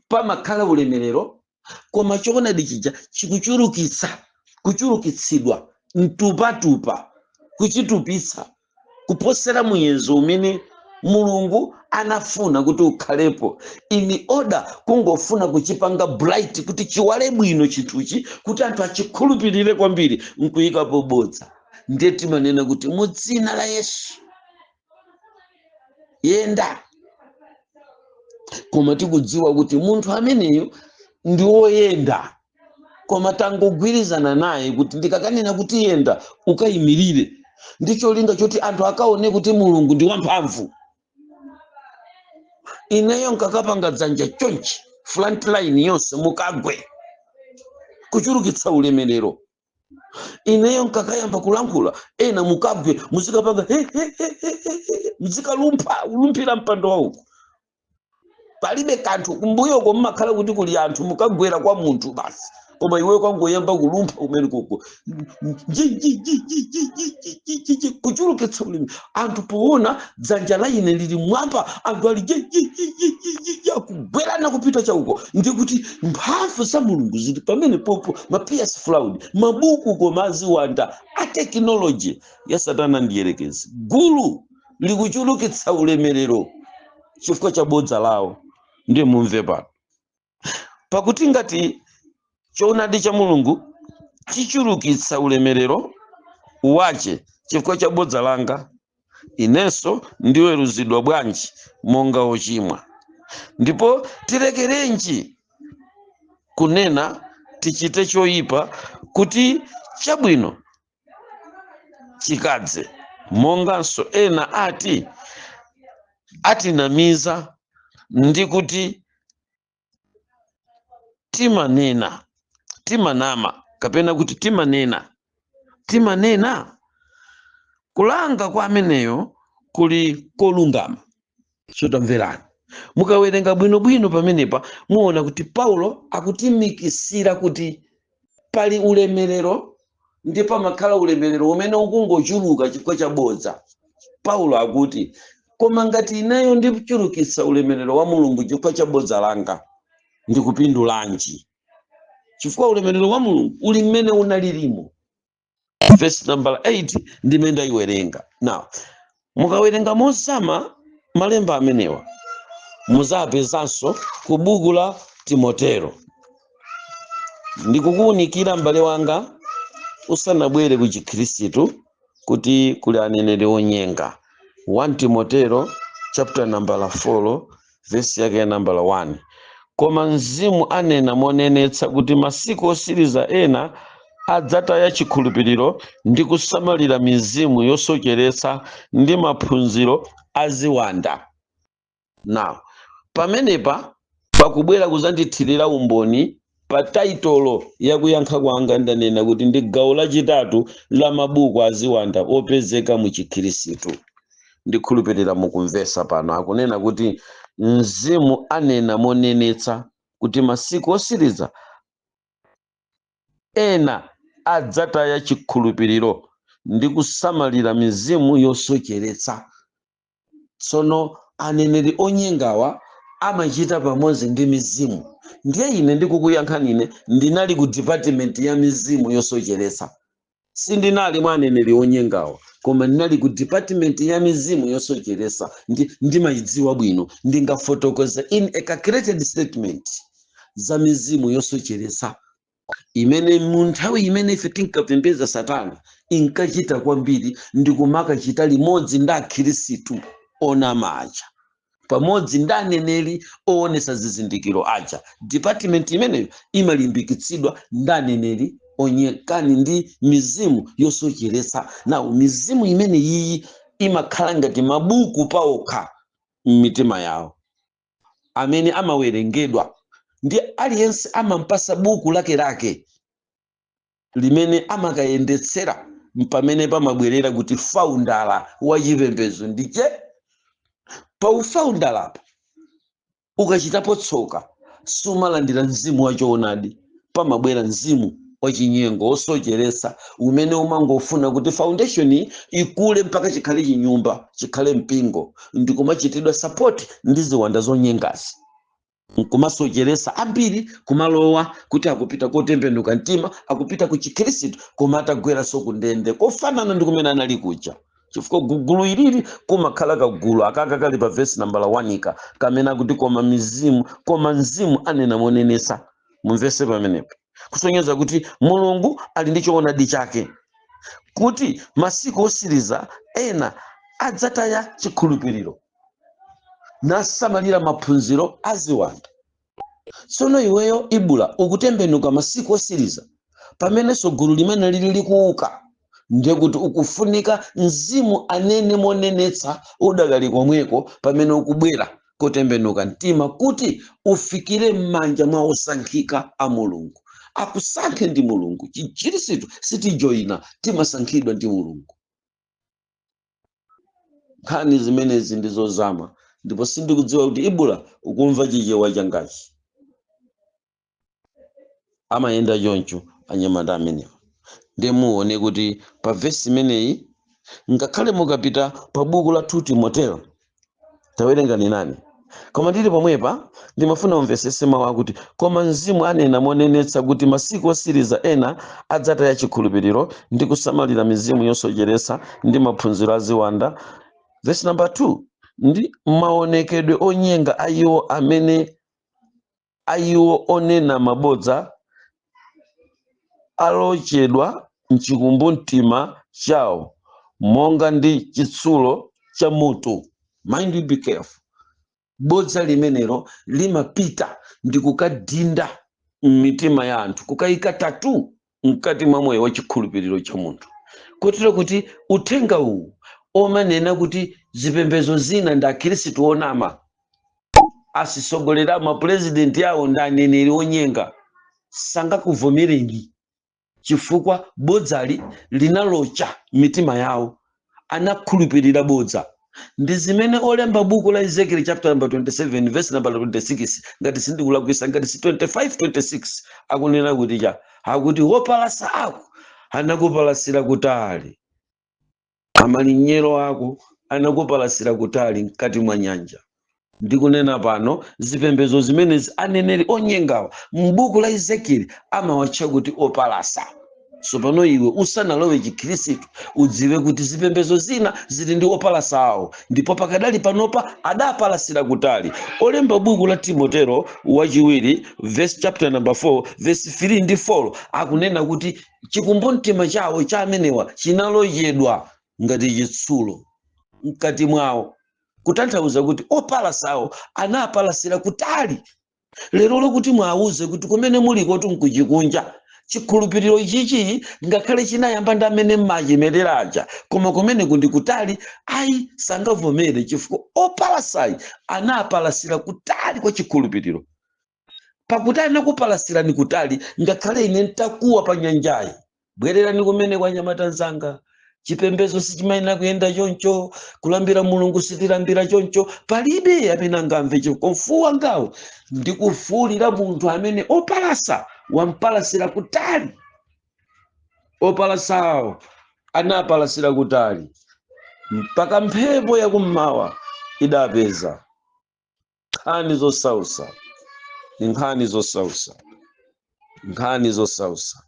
pamakhala ulemerero, koma choonadi chija chikuchulukitsa, kuchulukitsidwa mtupatupa, kuchitupitsa kuposera muyezo umene Mulungu anafuna kuti ukhalepo, in order kungofuna kuchipanga bright kuti chiwale bwino chinthuchi, kuti anthu achikhulupirire kwambiri, nkuyikapo bodza. Ndiye timanena kuti mu dzina la Yesu yenda. Koma tikudziwa kuti munthu ameneyo ndi woyenda, koma tangogwirizana naye kuti ndikakanena kuti yenda, ukayimirire, ndi cholinga choti anthu akaone kuti Mulungu ndi wamphamvu. Ineyo nkakapanga dzanja chonchi, front line yonse mukagwe, kuchulukitsa ulemerero. Ineyo nkakayamba kulankhula, ena mukagwe, muzikapanga he, he, he, he, he, he, muzikalumpha, ulumphira mpando wauko, palibe kanthu. Kumbuyoko mmakhala kuti kuli anthu, mukagwera kwa munthu basi, koma iweyo kwangoyamba kulumpha kumene koko, nji, nji, nji, nji, nji, nji, nji, nji, nji, kuchulukitsa ulimi. Anthu poona dzanja la ine lili mwamba, anthu ali nji, nji, nji, nji, nji, nji, nji, akugwerana kupita chauko, ndikuti mphamvu za Mulungu zili pamene popo. Ma PS fraud, mabuku koma aziwanda a technology ya Satana ndiyerekezi, gulu likuchulukitsa ulemerero chifukwa cha bodza lawo. Ndiye mumve pano, pakuti ngati choonadi cha Mulungu chichulukitsa ulemerero wache chifukwa cha bodza langa, inenso ndiweruzidwa bwanji monga wochimwa? Ndipo tilekerenji kunena tichite choyipa kuti chabwino chikadze, monganso ena ati atinamiza ndi kuti timanena, timanama, kapena kuti timanena, timanena? Kulanga kwa ameneyo kuli kolungama. Sotamverani, mukawerenga bwinobwino pamenepa muona kuti Paulo akutimikisira kuti pali ulemerero ndi pamakhala ulemerero umene ukungochuluka chifukwa cha bodza. Paulo akuti, koma ngati ineyo ndikuchulukitsa ulemerero wa Mulungu chifukwa cha bodza langa, ndikupindulanji? Chifukwa ulemerero wa Mulungu uli mmene unalirimo. Verse number 8 ndimene ndayiwerenga. Now mukawerenga mozama malemba amenewa, muzapezanso ku buku la Timotero. Ndikukuwunikira, m'bale wanga, usanabwere ku Chikhristu, kuti kuli aneneri onyenga. 1 Timotero chapter number 4, verse yake ya number 1: koma Mzimu anena monenetsa kuti masiku osiriza ena adzataya chikhulupiriro ndi kusamalira mizimu yosocheretsa ndi maphunziro aziwanda. Now pamenepa pakubwera kuzandithirira umboni pa title yakuyankha kwanga. Ndanena kuti ndi gawo lachitatu la mabuku aziwanda opezeka mu Chikhristu. Ndikhulupirira mukumvesa. Pano akunena kuti Mzimu anena monenetsa kuti masiku osiriza ena adzataya chikhulupiriro ndi kusamalira mizimu yosocheretsa. Tsono aneneri onyengawa amachita pamodzi ndi mizimu. Ndiye ine ndikukuyankhani, ine ndinali ku department ya mizimu yosocheretsa. Sindinali mwa aneneri onyengawa, koma ndinali ku department ya mizimu yosocheretsa. Ndimayidziwa bwino, ndingafotokoza in a calculated statement za mizimu yosocheretsa imene mu nthawi imene ife tinkapembedza Satana inkachita kwambiri ndi kumakachita limodzi ndi akhirisitu onama aja, pamodzi ndi aneneri oonesa zizindikiro aja. Department imeneyo imalimbikitsidwa ndi aneneri onyekani ndi mizimu yosocheretsa. Nawo mizimu imene iyi imakhala ngati mabuku paokha m'mitima yawo amene amawerengedwa ndi aliyense. Amampasa buku lakelake limene amakayendetsera, pamene pamabwerera kuti founder wa chipembedzo ndiche. Pa ufounderapa ukachitapo tsoka, sumalandira mzimu wachoonadi, pamabwera mzimu wachinyengo wosocheretsa umene umangofuna kuti foundation ikule mpaka chikhale chinyumba, chikhale mpingo, ndikumachitidwa support ndi ziwanda zonyengazi, nkumasocheresa ambiri kumalowa kuti akupita kotembenuka mtima, akupita ku Chikhristu, koma atagweranso ku ndende kofanana ndi kumene anali kuja. Chifukwa gulu ilili kumakhala kagulu akaka kali pa vesi nambala 1 ka kamene akuti koma mizimu, koma Mzimu anena monenetsa. Mumvese pamenepo, kusonyeza kuti Mulungu ali ndi choonadi chake kuti masiku osiriza ena adzataya chikhulupiriro. Nasamalira maphunziro a ziwanda. Tsono iweyo Ibula ukutembenuka masiku osiriza, pamenenso gulu limene lili likuuka, ndiye kuti ukufunika mzimu anene monenetsa udakali komweko pamene ukubwera kotembenuka mtima, kuti ufikire m'manja mwa osankhika a Mulungu. Akusankhe ndi Mulungu. Chikhristu sitijoyina, timasankhidwa ndi Mulungu. Nkhani zimenezi ndi zozama, ndipo sindikudziwa kuti Ibula ukumva Chichewa changachi. Amayenda choncho anyamata amenewa. Ndiye muone kuti pa vesi imeneyi, ngakhale mukapita pa buku la 2 Timoteo, tawerengani nani. Koma ndili pomwepa, ndimafuna umvesese mawu akuti, "Koma mzimu anena monenetsa kuti masiku osiriza ena adzataya chikhulupiriro ndi kusamalira mizimu yosocheretsa ndi maphunziro a ziwanda." Verse number 2, "Ndi maonekedwe onyenga a iwo amene a iwo onena mabodza alochedwa mchikumbumtima chawo monga ndi chitsulo cha moto." Mind you, be careful. Bodza limenelo limapita ndi kukadinda m'mitima ya anthu, kukayika tattoo mkati mwa moyo wa chikhulupiriro cha munthu, kotero kuti uthenga uwu omanena kuti zipembedzo zina ndi akhristu onama, asisogolera mapurezidenti awo ndi aneneri onyenga, sangakuvomereni, chifukwa bodzali linalocha mitima yawo, anakhulupirira bodza. Ndi zimene olemba buku la Ezekiel chapter number 27 verse number 26, ngati sindikulakwisa, ngati si 25 26, akunena kuti cha akuti wopalasa ako anakupalasira kutali, amalinyero ako anakupalasira kutali mkati mwa nyanja. Ndikunena pano, zipembedzo zimenezi, aneneri onyengawa, m'buku la Ezekieli amawatcha kuti opalasa. Tsopano iwe usanalowe chikhristu, udziwe kuti zipembedzo zina zili ndi opalasa awo, ndipo pakadali panopa adapalasira kutali. Olemba buku la Timotero wachiwiri, verse chapter number 4 verse 3 ndi 4, akunena kuti chikumbumtima chawo cha amenewa chinalochedwa ngati chitsulo mkati mwawo, kutanthauza kuti opalasawo anapalasira kutali. Lero lokuti mwawuze kuti kumene muliko nkuchikunja, chikhulupiriro ichichi ngakhale chinayamba ndi amene mmachemerera aja, koma kumene kundi kutali, ayi, sangavomere, chifukwa opalasayi anapalasira kutali kwa chikhulupiriro. Pakuti anakupalasirani kutali, ngakhale ine ntakuwa pa nyanjayi, "Bwererani kumene kwa anyamata nzanga, chipembedzo sichimayenera kuyenda choncho, kulambira Mulungu sitilambira choncho," palibe amene angamve, chifukwa mfuwu wangawo ndikufuwulira munthu amene opalasa wampalasira kutali. Opalasawo anapalasira kutali mpaka mphepo yakummawa idapeza. Nkhani zosausa, ni nkhani zosausa, nkhani zosausa.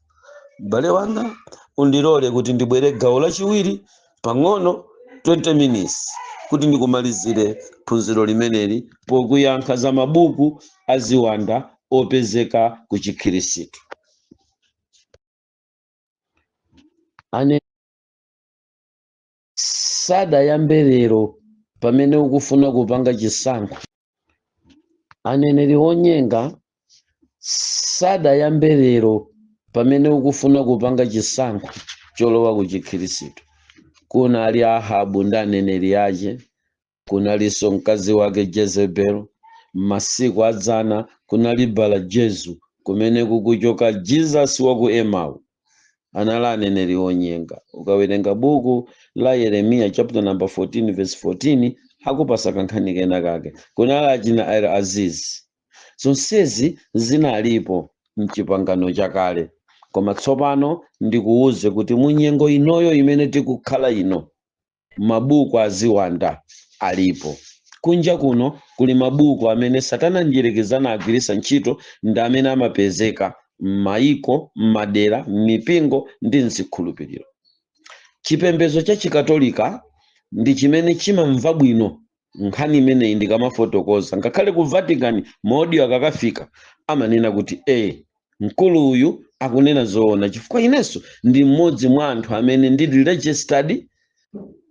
M'bale wanga, undilole kuti ndibwere gawo lachiwiri pang'ono, 20 minutes, kuti ndikumalizire phunziro limeneli pokuyankha za mabuku aziwanda opezeka ku chikhirisitu. Ane sadayambe lero pamene ukufuna kupanga chisankho. Aneneri onyenga sadayambe lero pamene ukufuna kupanga chisankho cholowa ku chikhirisitu. Kunali Ahabu ndi aneneri ache, kunalinso mkazi wake Jezebel. Masiku adzana kunali Bala Jesu, kumene kukuchoka Jesus wa ku Emau. Anali aneneri onyenga. Ukawerenga buku la Yeremiya chapter number 14 verse 14, akupasa kankhani kena kake. Kunali achina El Aziz. Zonsezi zinalipo mchipangano chakale, koma tsopano ndikuwuze kuti munyengo inoyo imene tikukhala ino, mabuku aziwanda alipo kunja kuno. Kuli mabuku amene Satana njerekezana agwiritsa ntchito, ndi amene amapezeka m'mayiko, m'madera, m'mipingo ndi mzikhulupiriro. Chipembedzo cha Chikatolika ndi chimene chimamva bwino nkhani imeneyi ndikamafotokoza. Ngakhale ku Vatican, ma audio akakafika amanena kuti, "E, mkulu uyu akunena zoona," chifukwa inenso ndi mmodzi mwa anthu amene ndili registered.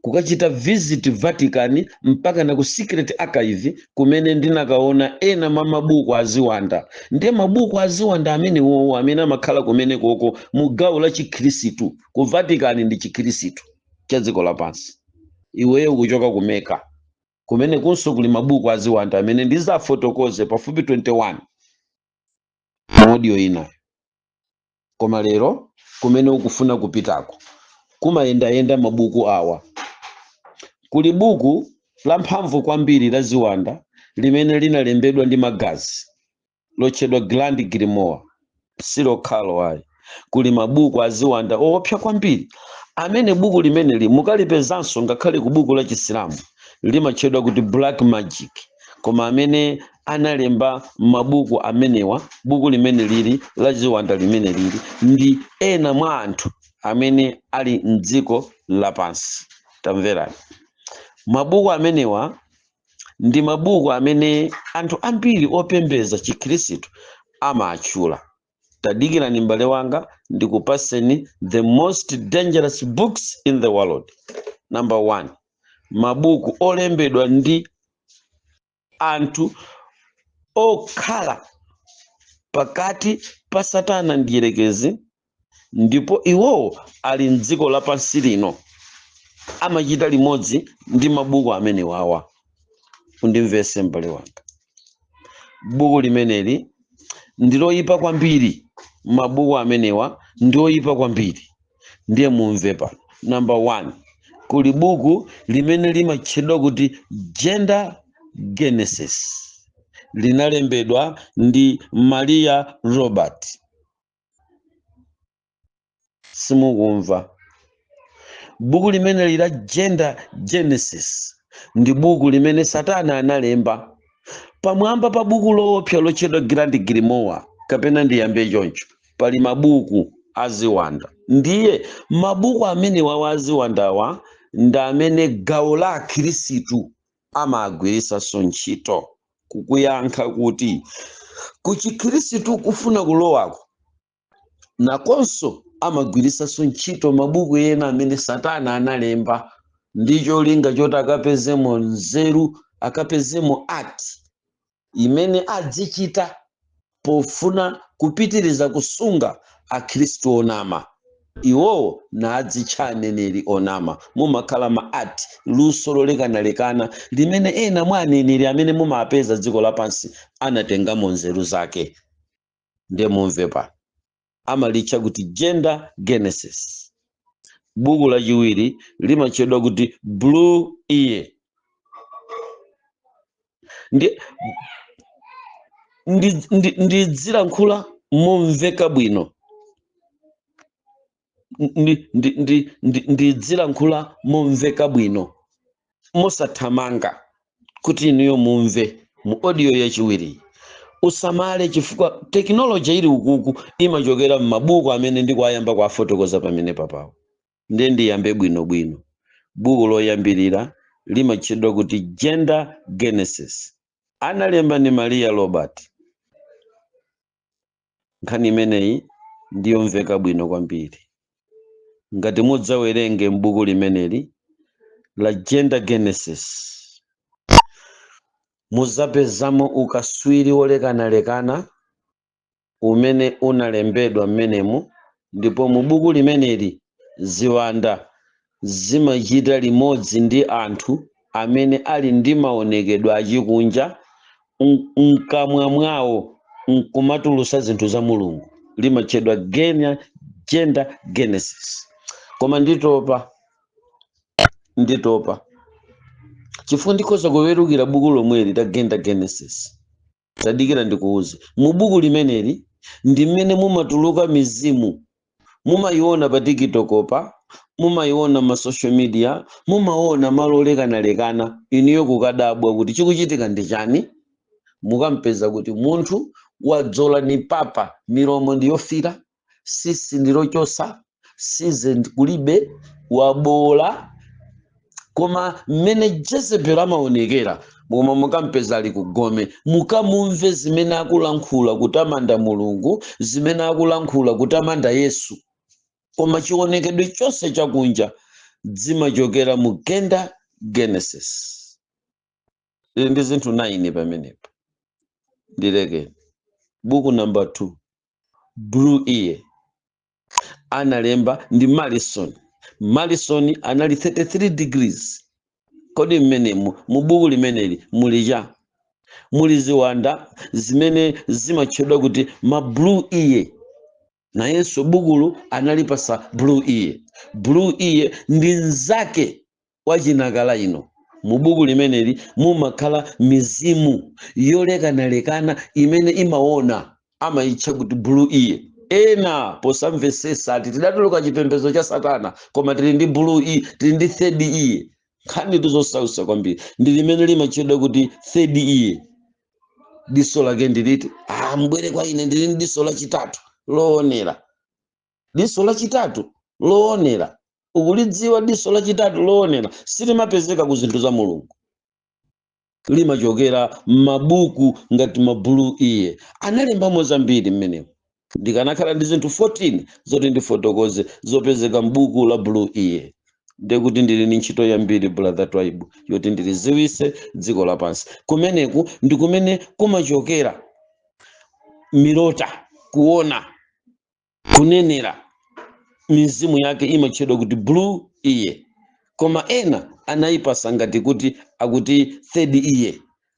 Kukachita visit Vatican mpaka na ku secret archive, kumene ndinakaona ena mwa mabuku aziwanda. Ndiye mabuku aziwanda amene wowo amene amakhala kumene koko mu gawo la Chikhirisitu ku Vatican ndi Chikhirisitu cha dziko lapansi. Iweyo ukuchoka ku Mecca, kumene kunso kuli mabuku aziwanda amene ndizafotokoze pafupi 21 mu audio inayo. Koma lero kumene ukufuna kupitako kumayendayenda mabuku awa. Kuli buku lamphamvu kwambiri la ziwanda limene linalembedwa ndi magazi, lotchedwa Grand Grimoire. Silokhalo ayi, kuli mabuku aziwanda owopsa kwambiri amene buku limeneli mukalipezanso ngakhale ku buku la Chisilamu, limatchedwa kuti Black Magic. Koma amene analemba mabuku amenewa, buku limene lili la ziwanda limene lili, ndi ena mwa anthu amene ali mdziko lapansi. Tamverani, mabuku amenewa ndi mabuku amene anthu ambiri opembedza Chikhristu amatchula. Tadikirani, m'bale wanga, ndikupaseni the most dangerous books in the world. Number one, mabuku olembedwa ndi anthu okhala pakati pa Satana ndi Yerekezi, ndipo iwowo ali mdziko lapansi lino, amachita limodzi ndi mabuku amene wawa. Undimvese, m'bale wanga, buku limeneli ndiloyipa kwambiri. Mabuku amenewa ndi oyipa kwambiri. Ndiye mumve pano, number one, kuli buku limene limatchedwa kuti Gender Genesis, linalembedwa ndi Maria Robert. Simukumva? Buku limene la Gender Genesis ndi buku limene Satana analemba pamwamba pa buku loopsa lotchedwa Grand Grimoire. Kapena ndiyambe choncho, pali mabuku aziwanda. Ndiye mabuku amenewa aziwandawa ndi amene gawo la Akhirisitu amagwirisanso ntchito kukuyankha kuti ku Chikhirisitu kufuna kulowako nakonso amagwirisanso ntchito mabuku ena amene Satana analemba ndi cholinga choti akapezemo nzeru, akapezemo art imene adzichita pofuna kupitiriza kusunga Akhristu onama, iwowo nadzitcha aneneri onama. Mumakhala ma art, luso lolekanalekana limene ena mwa aneneri amene mumapeza dziko lapansi anatengamo nzeru zake. Ndiye mumve pano, amalitcha kuti Gender Genesis. Buku lachiwiri limatchedwa kuti Blue Ear. Ndidzilankhula momveka bwino, ndidzilankhula momveka bwino mosathamanga kuti inuyo mumve. Mu audio yachiwiri, usamale chifukwa technology ili ukuku imachokera m'mabuku amene ndikuyamba kuafotokoza pamene papawo. Ndiye ndiyambe bwinobwino. Buku loyambirira limatchedwa kuti Gender Genesis, analemba ndi Maria Robert. Nkhani imeneyi ndiyomveka bwino kwambiri. Ngati mudzawerenge m'buku limeneli la Gender Genesis, muzapezamo ukaswiri wolekanalekana umene unalembedwa mmenemu. Ndipo mu buku limeneli ziwanda zimachita limodzi ndi anthu amene ali ndi maonekedwe achikunja, mkamwa mwawo nkumatulusa zinthu za Mulungu. Limatchedwa Gender Genesis. Koma nditopa, nditopa chifukwa ndikhoza kuwerukira buku lomweli la Gender Genesis. Tadikira ndikuuze, mu buku limeneli ndi mmene mumatuluka mizimu mumayiona pa TikTok pa, mumayiona ma social media, mumaona malo olekanalekana. Inuyo kukadabwa kuti chikuchitika ndi chani. Mukampeza kuti munthu wadzola ni papa, milomo ndiyofira, sisi ndilochosa, size kulibe, wabola, koma mmene Jezebel amaonekera. Koma mukampeza ali kugome, mukamumve zimene akulankhula kutamanda Mulungu, zimene akulankhula kutamanda Yesu, koma chionekedwe chonse chakunja ndi chimene chimatulusa mizimu. Zimachokera mu Gender Genesis. Ili ndi zinthu 9 pamenepo. Ndilekeni. Buku number 2, Blue Ear, analemba ndi Malison. Malison anali 33 degrees. Kodi mmenemu, mu buku limeneli, muli cha muli ziwanda zimene zimatchedwa kuti ma blue ear. Nayenso bukulu analipasa Blue Ear. Blue Ear ndi mnzake wa chinakala ino. Mu buku limeneli mumakhala mizimu yolekanalekana imene imaona, amayitcha kuti blue ear. Ena posamvesesa ati tidatuluka chipembedzo cha satana, koma tili ndi blue ear, tili ndi third ear. Nkhani tizosausa kwambiri. Ndi limene limatchedwa kuti third ear. Diso lake ndiliti? Ah, mbwere kwa ine, ndili ndi diso lachitatu loonera. Diso lachitatu loonera, ukulidziwa? Diso lachitatu loonera silimapezeka ku zinthu za Mulungu, limachokera m'mabuku ngati ma Blue Ear. Analembamo zambiri mmenemo. Ndikanakhala ndi zinthu 14 zoti ndifotokoze zopezeka m'buku la Blue Ear, ndekuti ndili ndi ntchito yambiri, Brother Twaibu, yoti ndiliziwise dziko lapansi. Kumeneku ndi kumene kumachokera milota, kuona, kunenera. Mizimu yake imatchedwa kuti blue ear, koma ena anayipasa ngati kuti akuti third ear.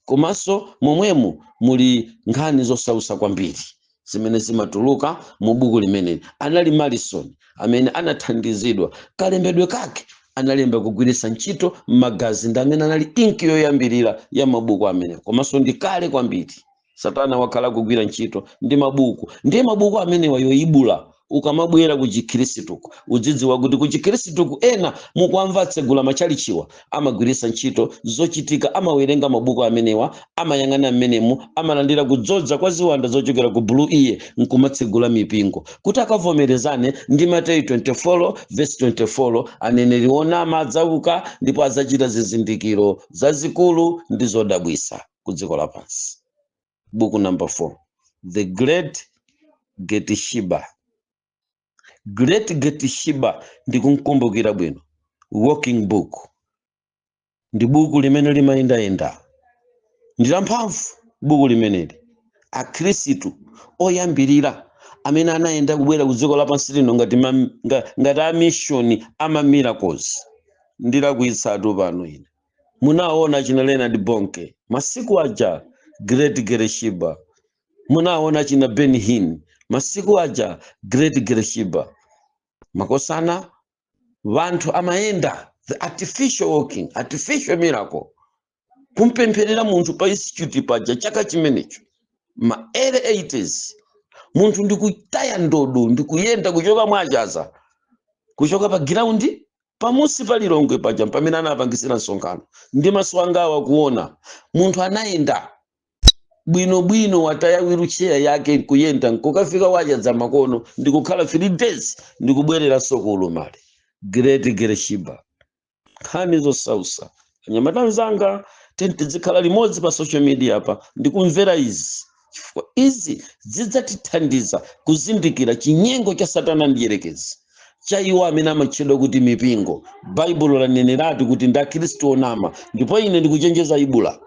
Komanso momwemo muli nkhani zosausa kwambiri zimene zimatuluka mu buku limeneli. Anali Malison amene anathandizidwa kalembedwe kake, analemba kugwiritsa ntchito magazi, ndi amene anali inki yoyambirira ya mabuku amene. Komanso ndi kale kwambiri satana wakhala kugwira ntchito ndi mabuku. Ndiye mabuku amenewa yoyibula, ukamabwera ku chikhristuku udzidziwa kuti ku chikhristuku ena mukwamva atsegula machalichiwa amagwiritsa ntchito zochitika, amawerenga mabuku amenewa, amayang'ana mmenemu, amalandira kudzodza kwa ziwanda zochokera ku blue ear, nkumatsegula mipingo kuti akavomerezane ndi Mateyu 24 verse 24: aneneri onama adzauka ndipo adzachita zizindikiro zazikulu ndi zodabwisa ku dziko lapansi. Buku number 4, The Great Getishiba. Great Getishiba, ndikumkumbukira bwino. Walking book, ndi buku limene limayendayenda, ndi lamphamvu buku limeneli. Akhristu oyambirira amene anayenda kubwera ku dziko lapansi lino ngati ngati amishoni ama miracles, ndilakwitsatu pano ine, munaona china Leonard Bonke masiku aja, Great Gereshiba. Munaona china Benny Hinn masiku aja, Great Gereshiba. Makosana, vanthu amayenda, the artificial walking, artificial miracle, kumpempherera munthu pa institute paja chaka chimenecho ma early 80s, munthu ndikutaya ndodo, ndikuyenda kuchoka mwachaza, kuchoka pa ground pamusi pa Lilongwe paja pamene anapangisira msonkhano, ndi maso anga awa kuona munthu anayenda bwinobwino, wataya wheelchair yake, nkuyenda nkukafika wachadza makono, ndikukhala 3 days, ndikubwereranso ku ulumali. Great Gereshiba, nkhani zosausa. Anyamata anzanga, tizikhala limodzi pa social media pa ndikumvera izi, chifukwa izi zidzatithandiza kuzindikira chinyengo cha satana ndiyerekezi cha iwo amene amatchedwa kuti mipingo. Baibulo laneneratu kuti ndi akhristu onama, ndipo ine ndikuchenjeza ibula,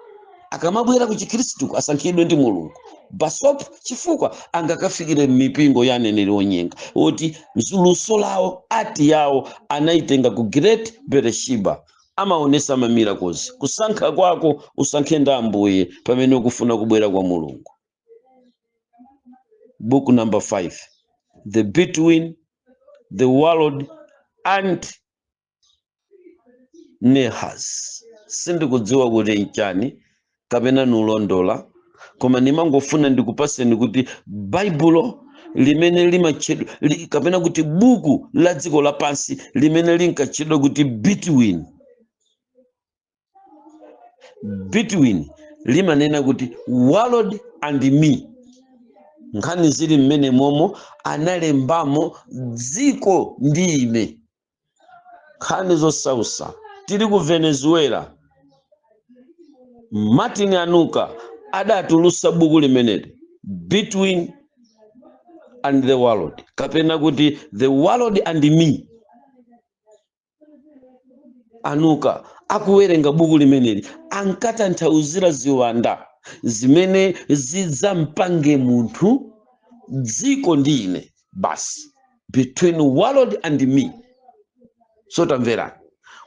akamabwera ku chikhristu asankhidwe ndi Mulungu basop, chifukwa angakafikire mipingo ya aneneri onyenga oti luso lawo, ati yawo anayitenga ku Great Bereshiba, amaonesa ma miracles. Kusankha kwako usankhe ndi Ambuye pamene ukufuna kubwera kwa Mulungu. Book number 5, The Between the World and Nehas. Sindikudziwa kuti nchani kapena nulondola, koma ndimangofuna ndikupaseni kuti baibulo limene limatchedwa kapena kuti buku la dziko lapansi limene linkatchedwa kuti Between, limanena kuti World and Me. Nkhani zili mmene momo, analembamo dziko ndi ine. Nkhani zosausa. Tili ku Venezuela, Martin Anuka adatulusa buku limeneli, Between and the World, kapena kuti The World and Me. Anuka akuwerenga buku limeneli ankatanthauzira ziwanda zimene zidzampange munthu, dziko ndi ine basi, between world and me. So tamverani,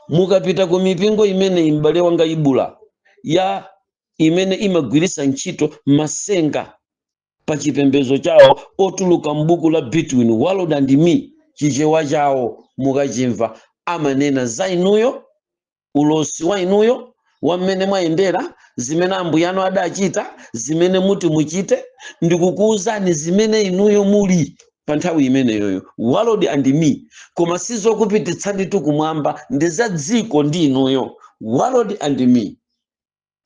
mukapita ku mipingo imene, m'bale wanga Ibula, ya imene imagwiritsa ntchito masenga pa chipembedzo chawo otuluka m'buku la Between World and Me, Chichewa chawo mukachimva amanena za inuyo, ulosi wa inuyo wamene mwayendera, zimene ambuyanu adachita, zimene muti muchite, ndikukuwuzani zimene inuyo muli pa nthawi imeneyoyo, world and me. Koma sizokupititsani tu kumwamba, ndi za dziko ndi inuyo, world and me.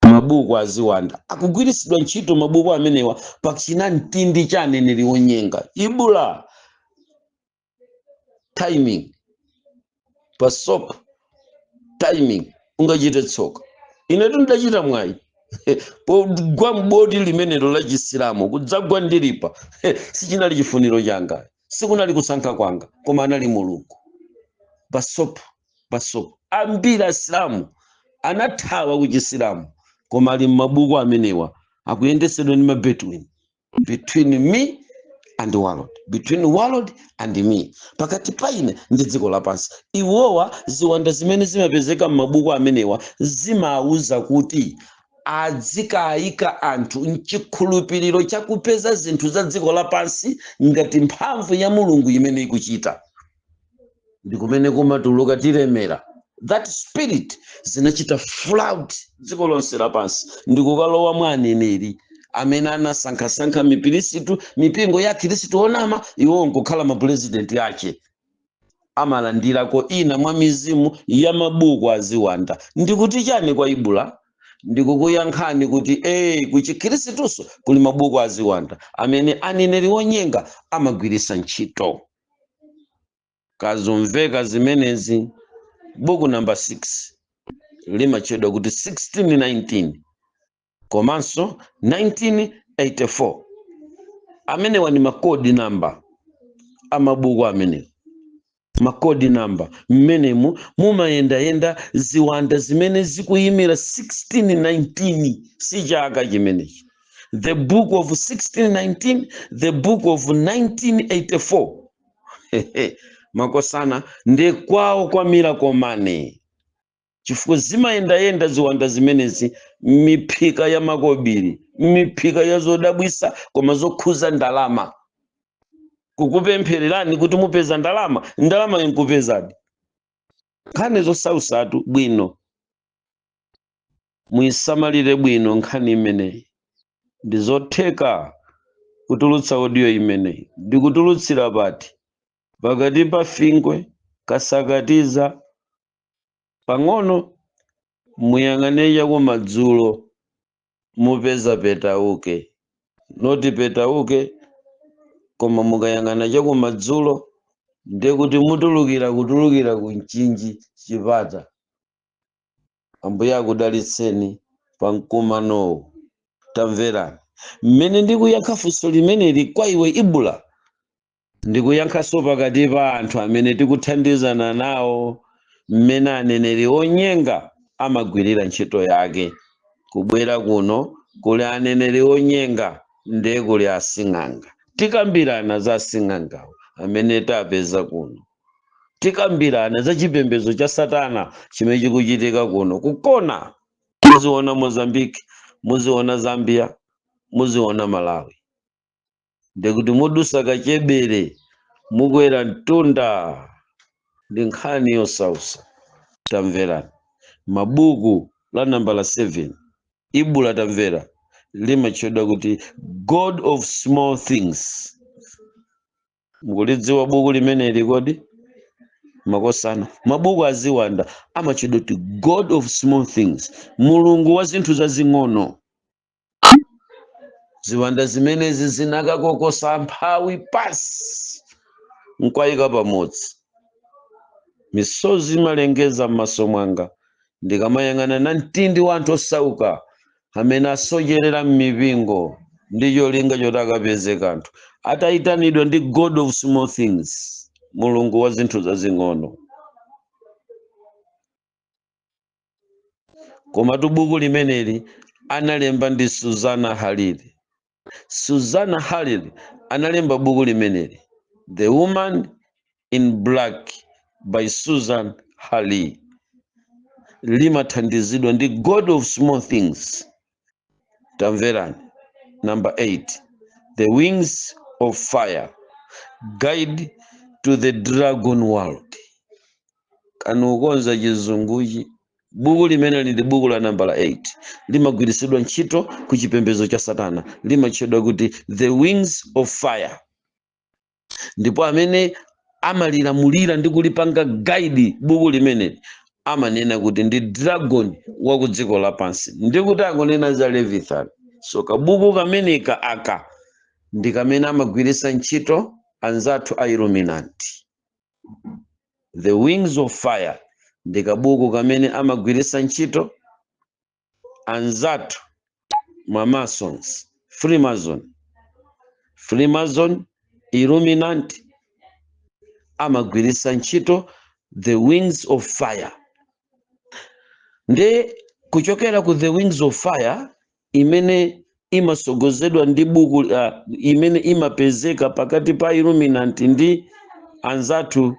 Mabuku aziwanda akugwiritsidwa ntchito, mabuku amenewa pachina mtindi cha aneneri wonyenga. Ibula, timing pasop timing, ungachite tsoka. Inetu ndidachita mwayi pogwa mboti limenelo la Chisilamu, kudzagwa ndilipa. Sichinali chifuniro changa, sikunali kusankha kwanga, koma anali Mulungu. Pasop pasop, ambiri Asilamu anathawa ku Chisilamu, koma ali m'mabuku amenewa akuyendesedwa ndi ma between me and world, between world and me, pakati pa ine ndi dziko lapansi. Iwowa ziwanda zimene zimapezeka m'mabuku amenewa zimawuza kuti adzikayika anthu mchikhulupiriro chakupeza zinthu za dziko lapansi ngati mphamvu ya Mulungu imene ikuchita, ndi kumene kumatuluka tilemera. That spirit zinachita flood dziko lonse lapansi ndikukalowa mwa aneneri amene anasankhasankha mipirisitu, mipingo ya Khristu onama. Iwo nkukhala mapurezidenti ache, amalandirako ina mwa mizimu ya mabuku aziwanda. Ndikuti chani kwa Ibula? Ndikukuyankhani kuti ku Chikhristuso kuli mabuku aziwanda amene aneneri onyenga amagwirisa ntchito. Kazumveka zimenezi. Buku namba 6 limatchedwa kuti 1619 komanso 1984. Amenewa ni ma code number amabuku amenewa. Ma code number mmenemu mumayendayenda ziwanda zimene zikuyimira 1619, si chaka chimenechi, the book of 1619, the book of 1984. Makosana, ndi kwawo kwa miracle money, chifukwa zimayendayenda ziwanda zimenezi miphika ya makobiri, miphika ya zodabwisa, koma zokhuza ndalama, kukupemphererani kuti mupeza ndalama, ndalama inkupezadi. Nkhani zosausatu bwino, muyisamalire bwino nkhani imeneyi. Ndi zotheka kutulutsa audio imeneyi? Ndikutulutsira pati? Pakati pa Fingwe Kasakatiza pang'ono, muyang'ane chakumadzulo, mupeza Petauke, noti Petauke. Koma mukayang'ana chakumadzulo ndiye kuti mutulukira, kutulukira ku Mchinji Chipata. Ambuye akudalitseni pa mkumanowu. Tamverani mmene ndikuyankha funso limeneli kwa iwe Ibula, ndikuyankhanso pakati pa anthu amene tikuthandizana nawo, mmene aneneri onyenga amagwirira ntchito yake. Kubwera kuno kuli aneneri onyenga, ndiye kuli asing'anga. Tikambirana za asing'angawo amene tapeza kuno, tikambirana za chipembedzo cha satana chimene chikuchitika kuno kukona. Muziona Mozambique, muziona Zambia, muziona Malawi, ndikuti mudusa Kachebere, mukwera mtunda, ndi nkhani yosausa. Tamverani, mabuku la nambala 7, Ibula, tamvera, limatchedwa kuti God of Small Things. Mukulidziwa buku limeneli kodi, makosana? Mabuku aziwanda amatchedwa kuti God of Small Things, mulungu wa zinthu zazing'ono. Ziwanda zimenezi zinakakokosa amphawi pasi nkwayika pamodzi. Misozi imalengeza m'maso mwanga ndikamayang'ana na mtindi wa anthu osauka amene asocherera m'mipingo ndi cholinga choti akapeze kanthu, atayitanidwa ndi God of Small Things, mulungu wa zinthu zazing'ono. Komatu buku limeneli analemba ndi Suzana Halili. Suzana Halili analemba buku limeneli, The Woman in Black by Susan Halili, limathandizidwa ndi God of Small Things. Tamverani, number 8, The Wings of Fire, Guide to the Dragon World. Kanukonza chizunguchi. Buku limene ndi buku la nambala 8, limagwiritsidwa ntchito ku chipembedzo cha satana, limatchedwa kuti The Wings of Fire, ndipo amene amalilamulira ndi kulipanga guide buku limeneli amanena kuti ndi dragon wa ku dziko lapansi, ndi kuti akunena za Leviathan. So kabuku kameneka aka ndi kamene amagwiritsa ntchito anzathu a Illuminati. The Wings of Fire ndi kabuku kamene amagwiritsa ntchito anzathu ma Masons, Freemason, Freemason, Illuminati amagwiritsa ntchito The Wings of Fire. Ndi kuchokera ku The Wings of Fire imene imasogozedwa ndi buku imene imapezeka pakati pa Illuminati ndi anzathu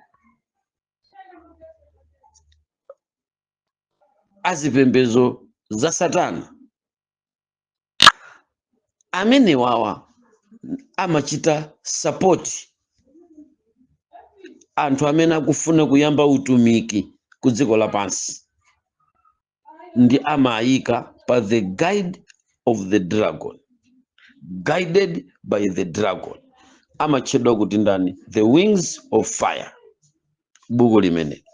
azipembedzo za satana, amene wawa amachita support anthu amene akufuna kuyamba utumiki ku dziko lapansi, ndi amayika pa the guide of the dragon, guided by the dragon, amatchedwa kuti ndani? The Wings of Fire, buku limene.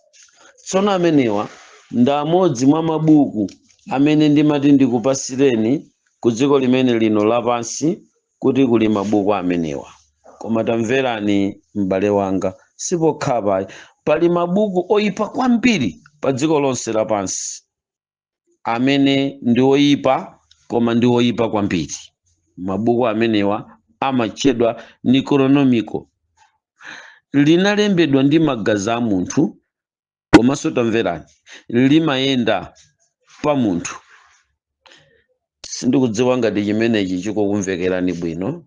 Tsono amenewa ndi amodzi mwa mabuku amene ndimati ndikupasireni ku dziko limene lino lapansi kuti kuli mabuku amenewa. Koma tamverani m'bale wanga, sipokhapa, pali mabuku oyipa kwambiri pa dziko lonse lapansi amene ndi oyipa, koma ndi oyipa kwambiri. Mabuku amenewa amatchedwa Necronomicon, linalembedwa ndi magazi a munthu, komanso tamverani, limayenda pa munthu. Sindikudziwa ngati chimenechi chikukumvekerani bwino.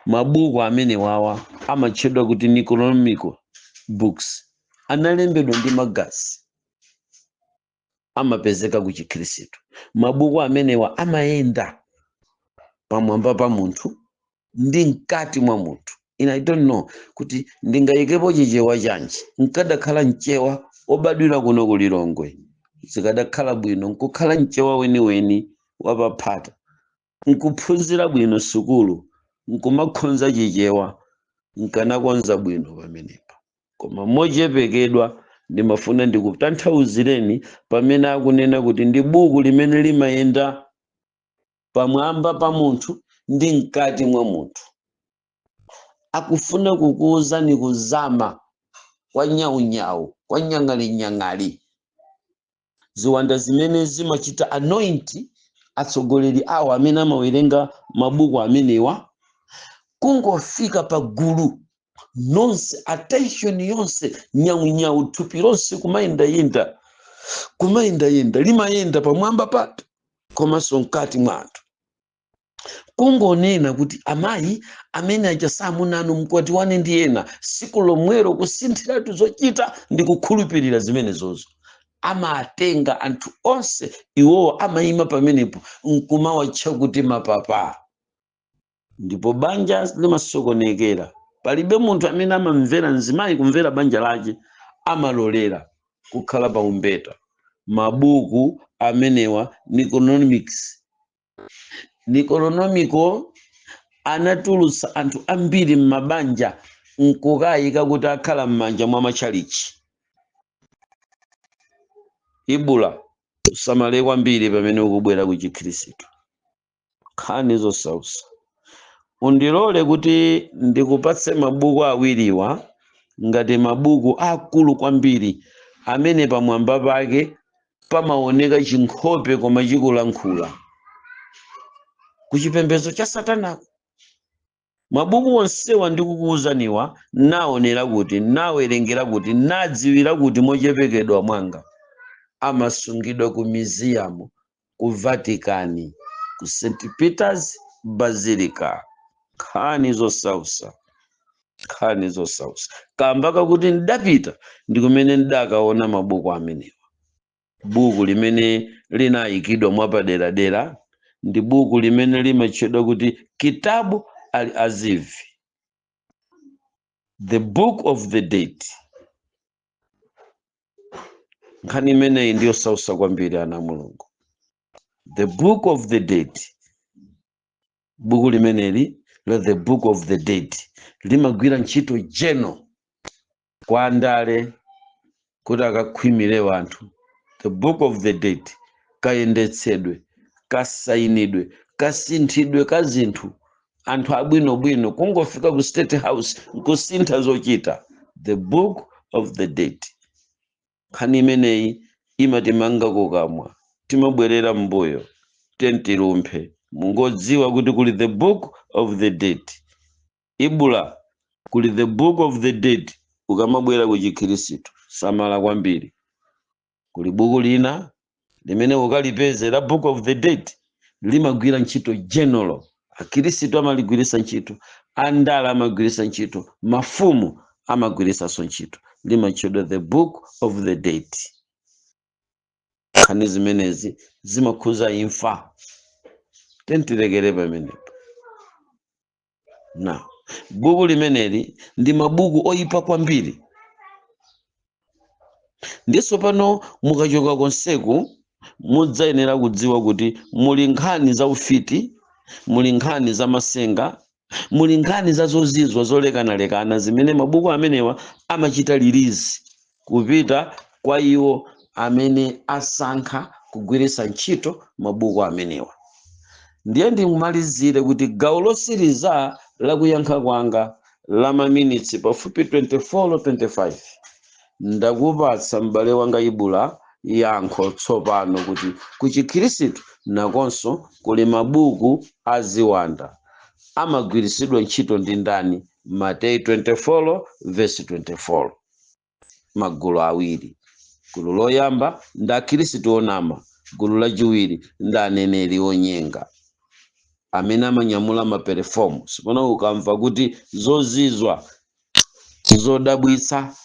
Mabuku amene wawa amatchedwa kuti Necronomicon books, analembedwa ndi magazi, amapezeka ku chikhristu. Mabuku amenewa amayenda pamwamba pa munthu ndi mkati mwa munthu. Ine I don't know kuti ndingayikepo chichewa chanji. Nkadakhala mchewa obadwira kuno ku Lilongwe zikadakhala bwino, nkukhala mchewa weniweni wapaphata, nkuphunzira bwino sukulu, nkumakhonza chichewa, nkanakonza bwino pamenepa. Koma mochepekedwa ndimafuna ndikutanthauzireni pamene akunena kuti ndi buku limene limayenda pamwamba pa munthu ndi mkati mwa munthu. Akufuna kukuwuzani kuzama kwa nyaunyau, kwa nyang'alinyang'ali, ziwanda zimene zimachita anoint atsogoleri awo amene amawerenga mabuku amenewa. Kungofika pa gulu nonse, attention yonse, nyaunyau, thupi lonse kumayendayenda, kumayendayenda, limayenda pamwamba pathu komanso mkati mwa anthu. Kungonena kuti amayi amene aja samunanu, mkwatiwane ndi ena, siku lomwero kusinthiratu zochita ndi kukhulupirira zimenezozo. Amatenga anthu onse, iwowo amayima pamenepo nkumawatcha kuti mapapa, ndipo banja limasokonekera. Palibe munthu amene amamvera mzimayi kumvera banja lake, amalolera kukhala pa umbeta. Mabuku amenewa Necronomics, Necronomicon, anatulutsa anthu ambiri m'mabanja nkukayika kuti akhala m'manja mwa matchalichi. Ibula usamale kwambiri pamene ukubwera ku chikhristu, nkhani zosausa. Undilole kuti ndikupatse mabuku awiriwa ngati mabuku akulu kwambiri amene pamwamba pake pamaoneka chinkhope koma chikulankhula ku chipembedzo cha satanako. Mabuku onsewa ndikukuwuzaniwa, naonera kuti, nawerengera kuti, nadziwira kuti mochepekedwa mwanga Amasungidwa ku museum ku Vatican, ku St Peter's Basilica. Nkhani zosausa, nkhani zosausa, kamba kakuti ndidapita ndi kumene ndidakaona mabuku amenewa. Buku limene linayikidwa mwapaderadera ndi buku limene limatchedwa kuti Kitabu al Aziv, the Book of the Dead. Nkhani imeneyi ndiyo sausa kwambiri, ana Mulungu. The Book of the Dead, buku limeneli la the Book of the Dead limagwira ntchito jeno kwa andale kuti akakhwimire wanthu. The Book of the Dead, kayendetsedwe, kasayinidwe, kasinthidwe ka zinthu, anthu abwinobwino kungofika ku State House nkusintha zochita. The Book of the Dead, nkhani imeneyi imatimanga kukamwa, timabwerera mbuyo tentilumphe. Mungodziwa kuti kuli the Book of the Dead, ibula, kuli the Book of the Dead. Ukamabwera ku Chikhirisitu, samala kwambiri. Kuli buku lina limene ukalipeze la Book of the Dead, limagwira ntchito general. Akhirisitu amaligwirisa ntchito, andala amagwirisa ntchito, mafumu amagwirisanso ntchito. Limatchedwa the Book of the Dead. Nkhani zimenezi zimakhuza imfa. Tentilekere pamenepo. Na buku limeneli ndi mabuku oyipa kwambiri. Ndiso pano mukachoka konseku, mudzayenera kudziwa kuti muli nkhani za ufiti, muli nkhani za masenga, muli nkhani za zozizwa zolekanalekana zimene mabuku amenewa amachita release kupita kwa iwo amene asankha kugwiritsa ntchito mabuku amenewa. Ndiye ndimalizire kuti gawo losiriza lakuyankha kwanga la maminitsi pafupi 24 25, ndakupatsa, m'bale wanga Ibula, yankho tsopano kuti ku Chikhirisitu nakonso kuli mabuku aziwanda. Amagwiritsidwa ntchito ndi ndani? Mateyu 24 verse 24. Magulu awiri: gulu loyamba ndi Akhirisitu onama, gulu lachiwiri ndi aneneri onyenga amene amanyamula maperfume. Sipano ukamva kuti zozizwa zodabwitsa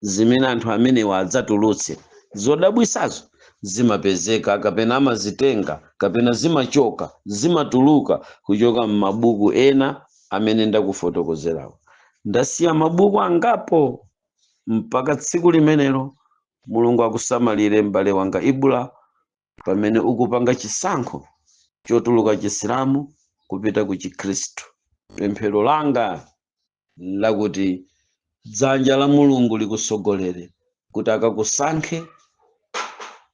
zimene anthu amenewa adzatulutse, zodabwitsazo zimapezeka kapena amazitenga kapena zimachoka, zimatuluka kuchoka m'mabuku ena amene ndakufotokozerawo. Ndasiya mabuku angapo mpaka tsiku limenelo. Mulungu akusamalire, m'bale wanga Ibula, pamene ukupanga chisankho chotuluka Chisilamu kupita ku Chikhristu. Pemphero langa lakuti dzanja la Mulungu likusogolere kuti akakusankhe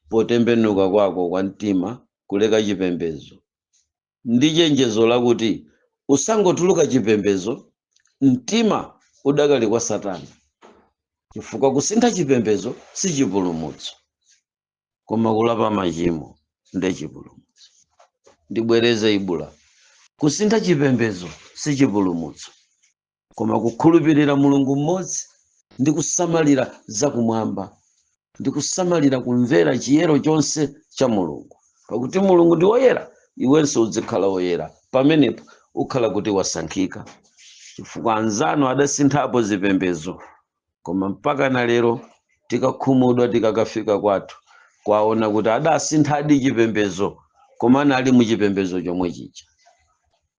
potembenuka kwako kwa mtima kuleka chipembedzo, ndi chenjezo lakuti usangotuluka chipembedzo mtima udakali kwa Satana, chifukwa kusintha chipembedzo si chipulumutso, koma kulapa machimo ndi chipulumutso. Ndibwereze, Ibula, kusintha chipembedzo si chipulumutso, koma kukhulupirira Mulungu mmodzi ndi kusamalira zakumwamba ndi kusamalira kumvera chiyero chonse cha Mulungu, pakuti Mulungu ndi woyera, iwenso uzikhala woyera. Pamenepo ukhala kuti wasankhika, chifukwa anzanu adasinthapo zipembedzo, koma mpaka na lero tikakhumudwa tikakafika kwathu kwaona kuti adasinthadi chipembedzo, koma anali mu chipembedzo chomwe chija.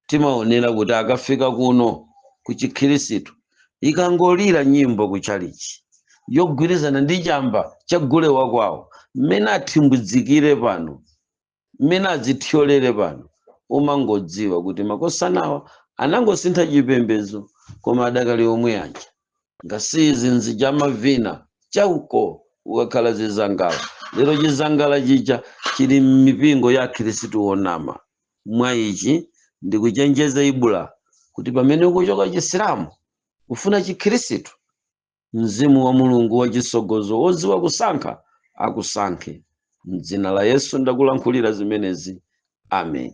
Timaonera kuti akafika kuno ku Chikhirisitu, ikangolira nyimbo ku chalichi yogwirizana ndi chamba cha gule wakwawo, mmene athimbwidzikire pano, mmene adzithyolere pano, umangodziwa kuti makosanawa anangosintha chipembedzo, koma adakali omwe aja. Ngasizi nzija mavina chauko ukakhala zizangala. Lero chizangala chija chili m'mipingo ya Akhirisitu onama. Mwa ichi ndikuchenjeza, Ibula, kuti pamene ukuchoka Chisilamu kufuna Chikhirisitu, mzimu wa Mulungu wachisogozo wodziwa kusankha akusankhe. Mdzina la Yesu ndakulankhulira zimenezi, amen.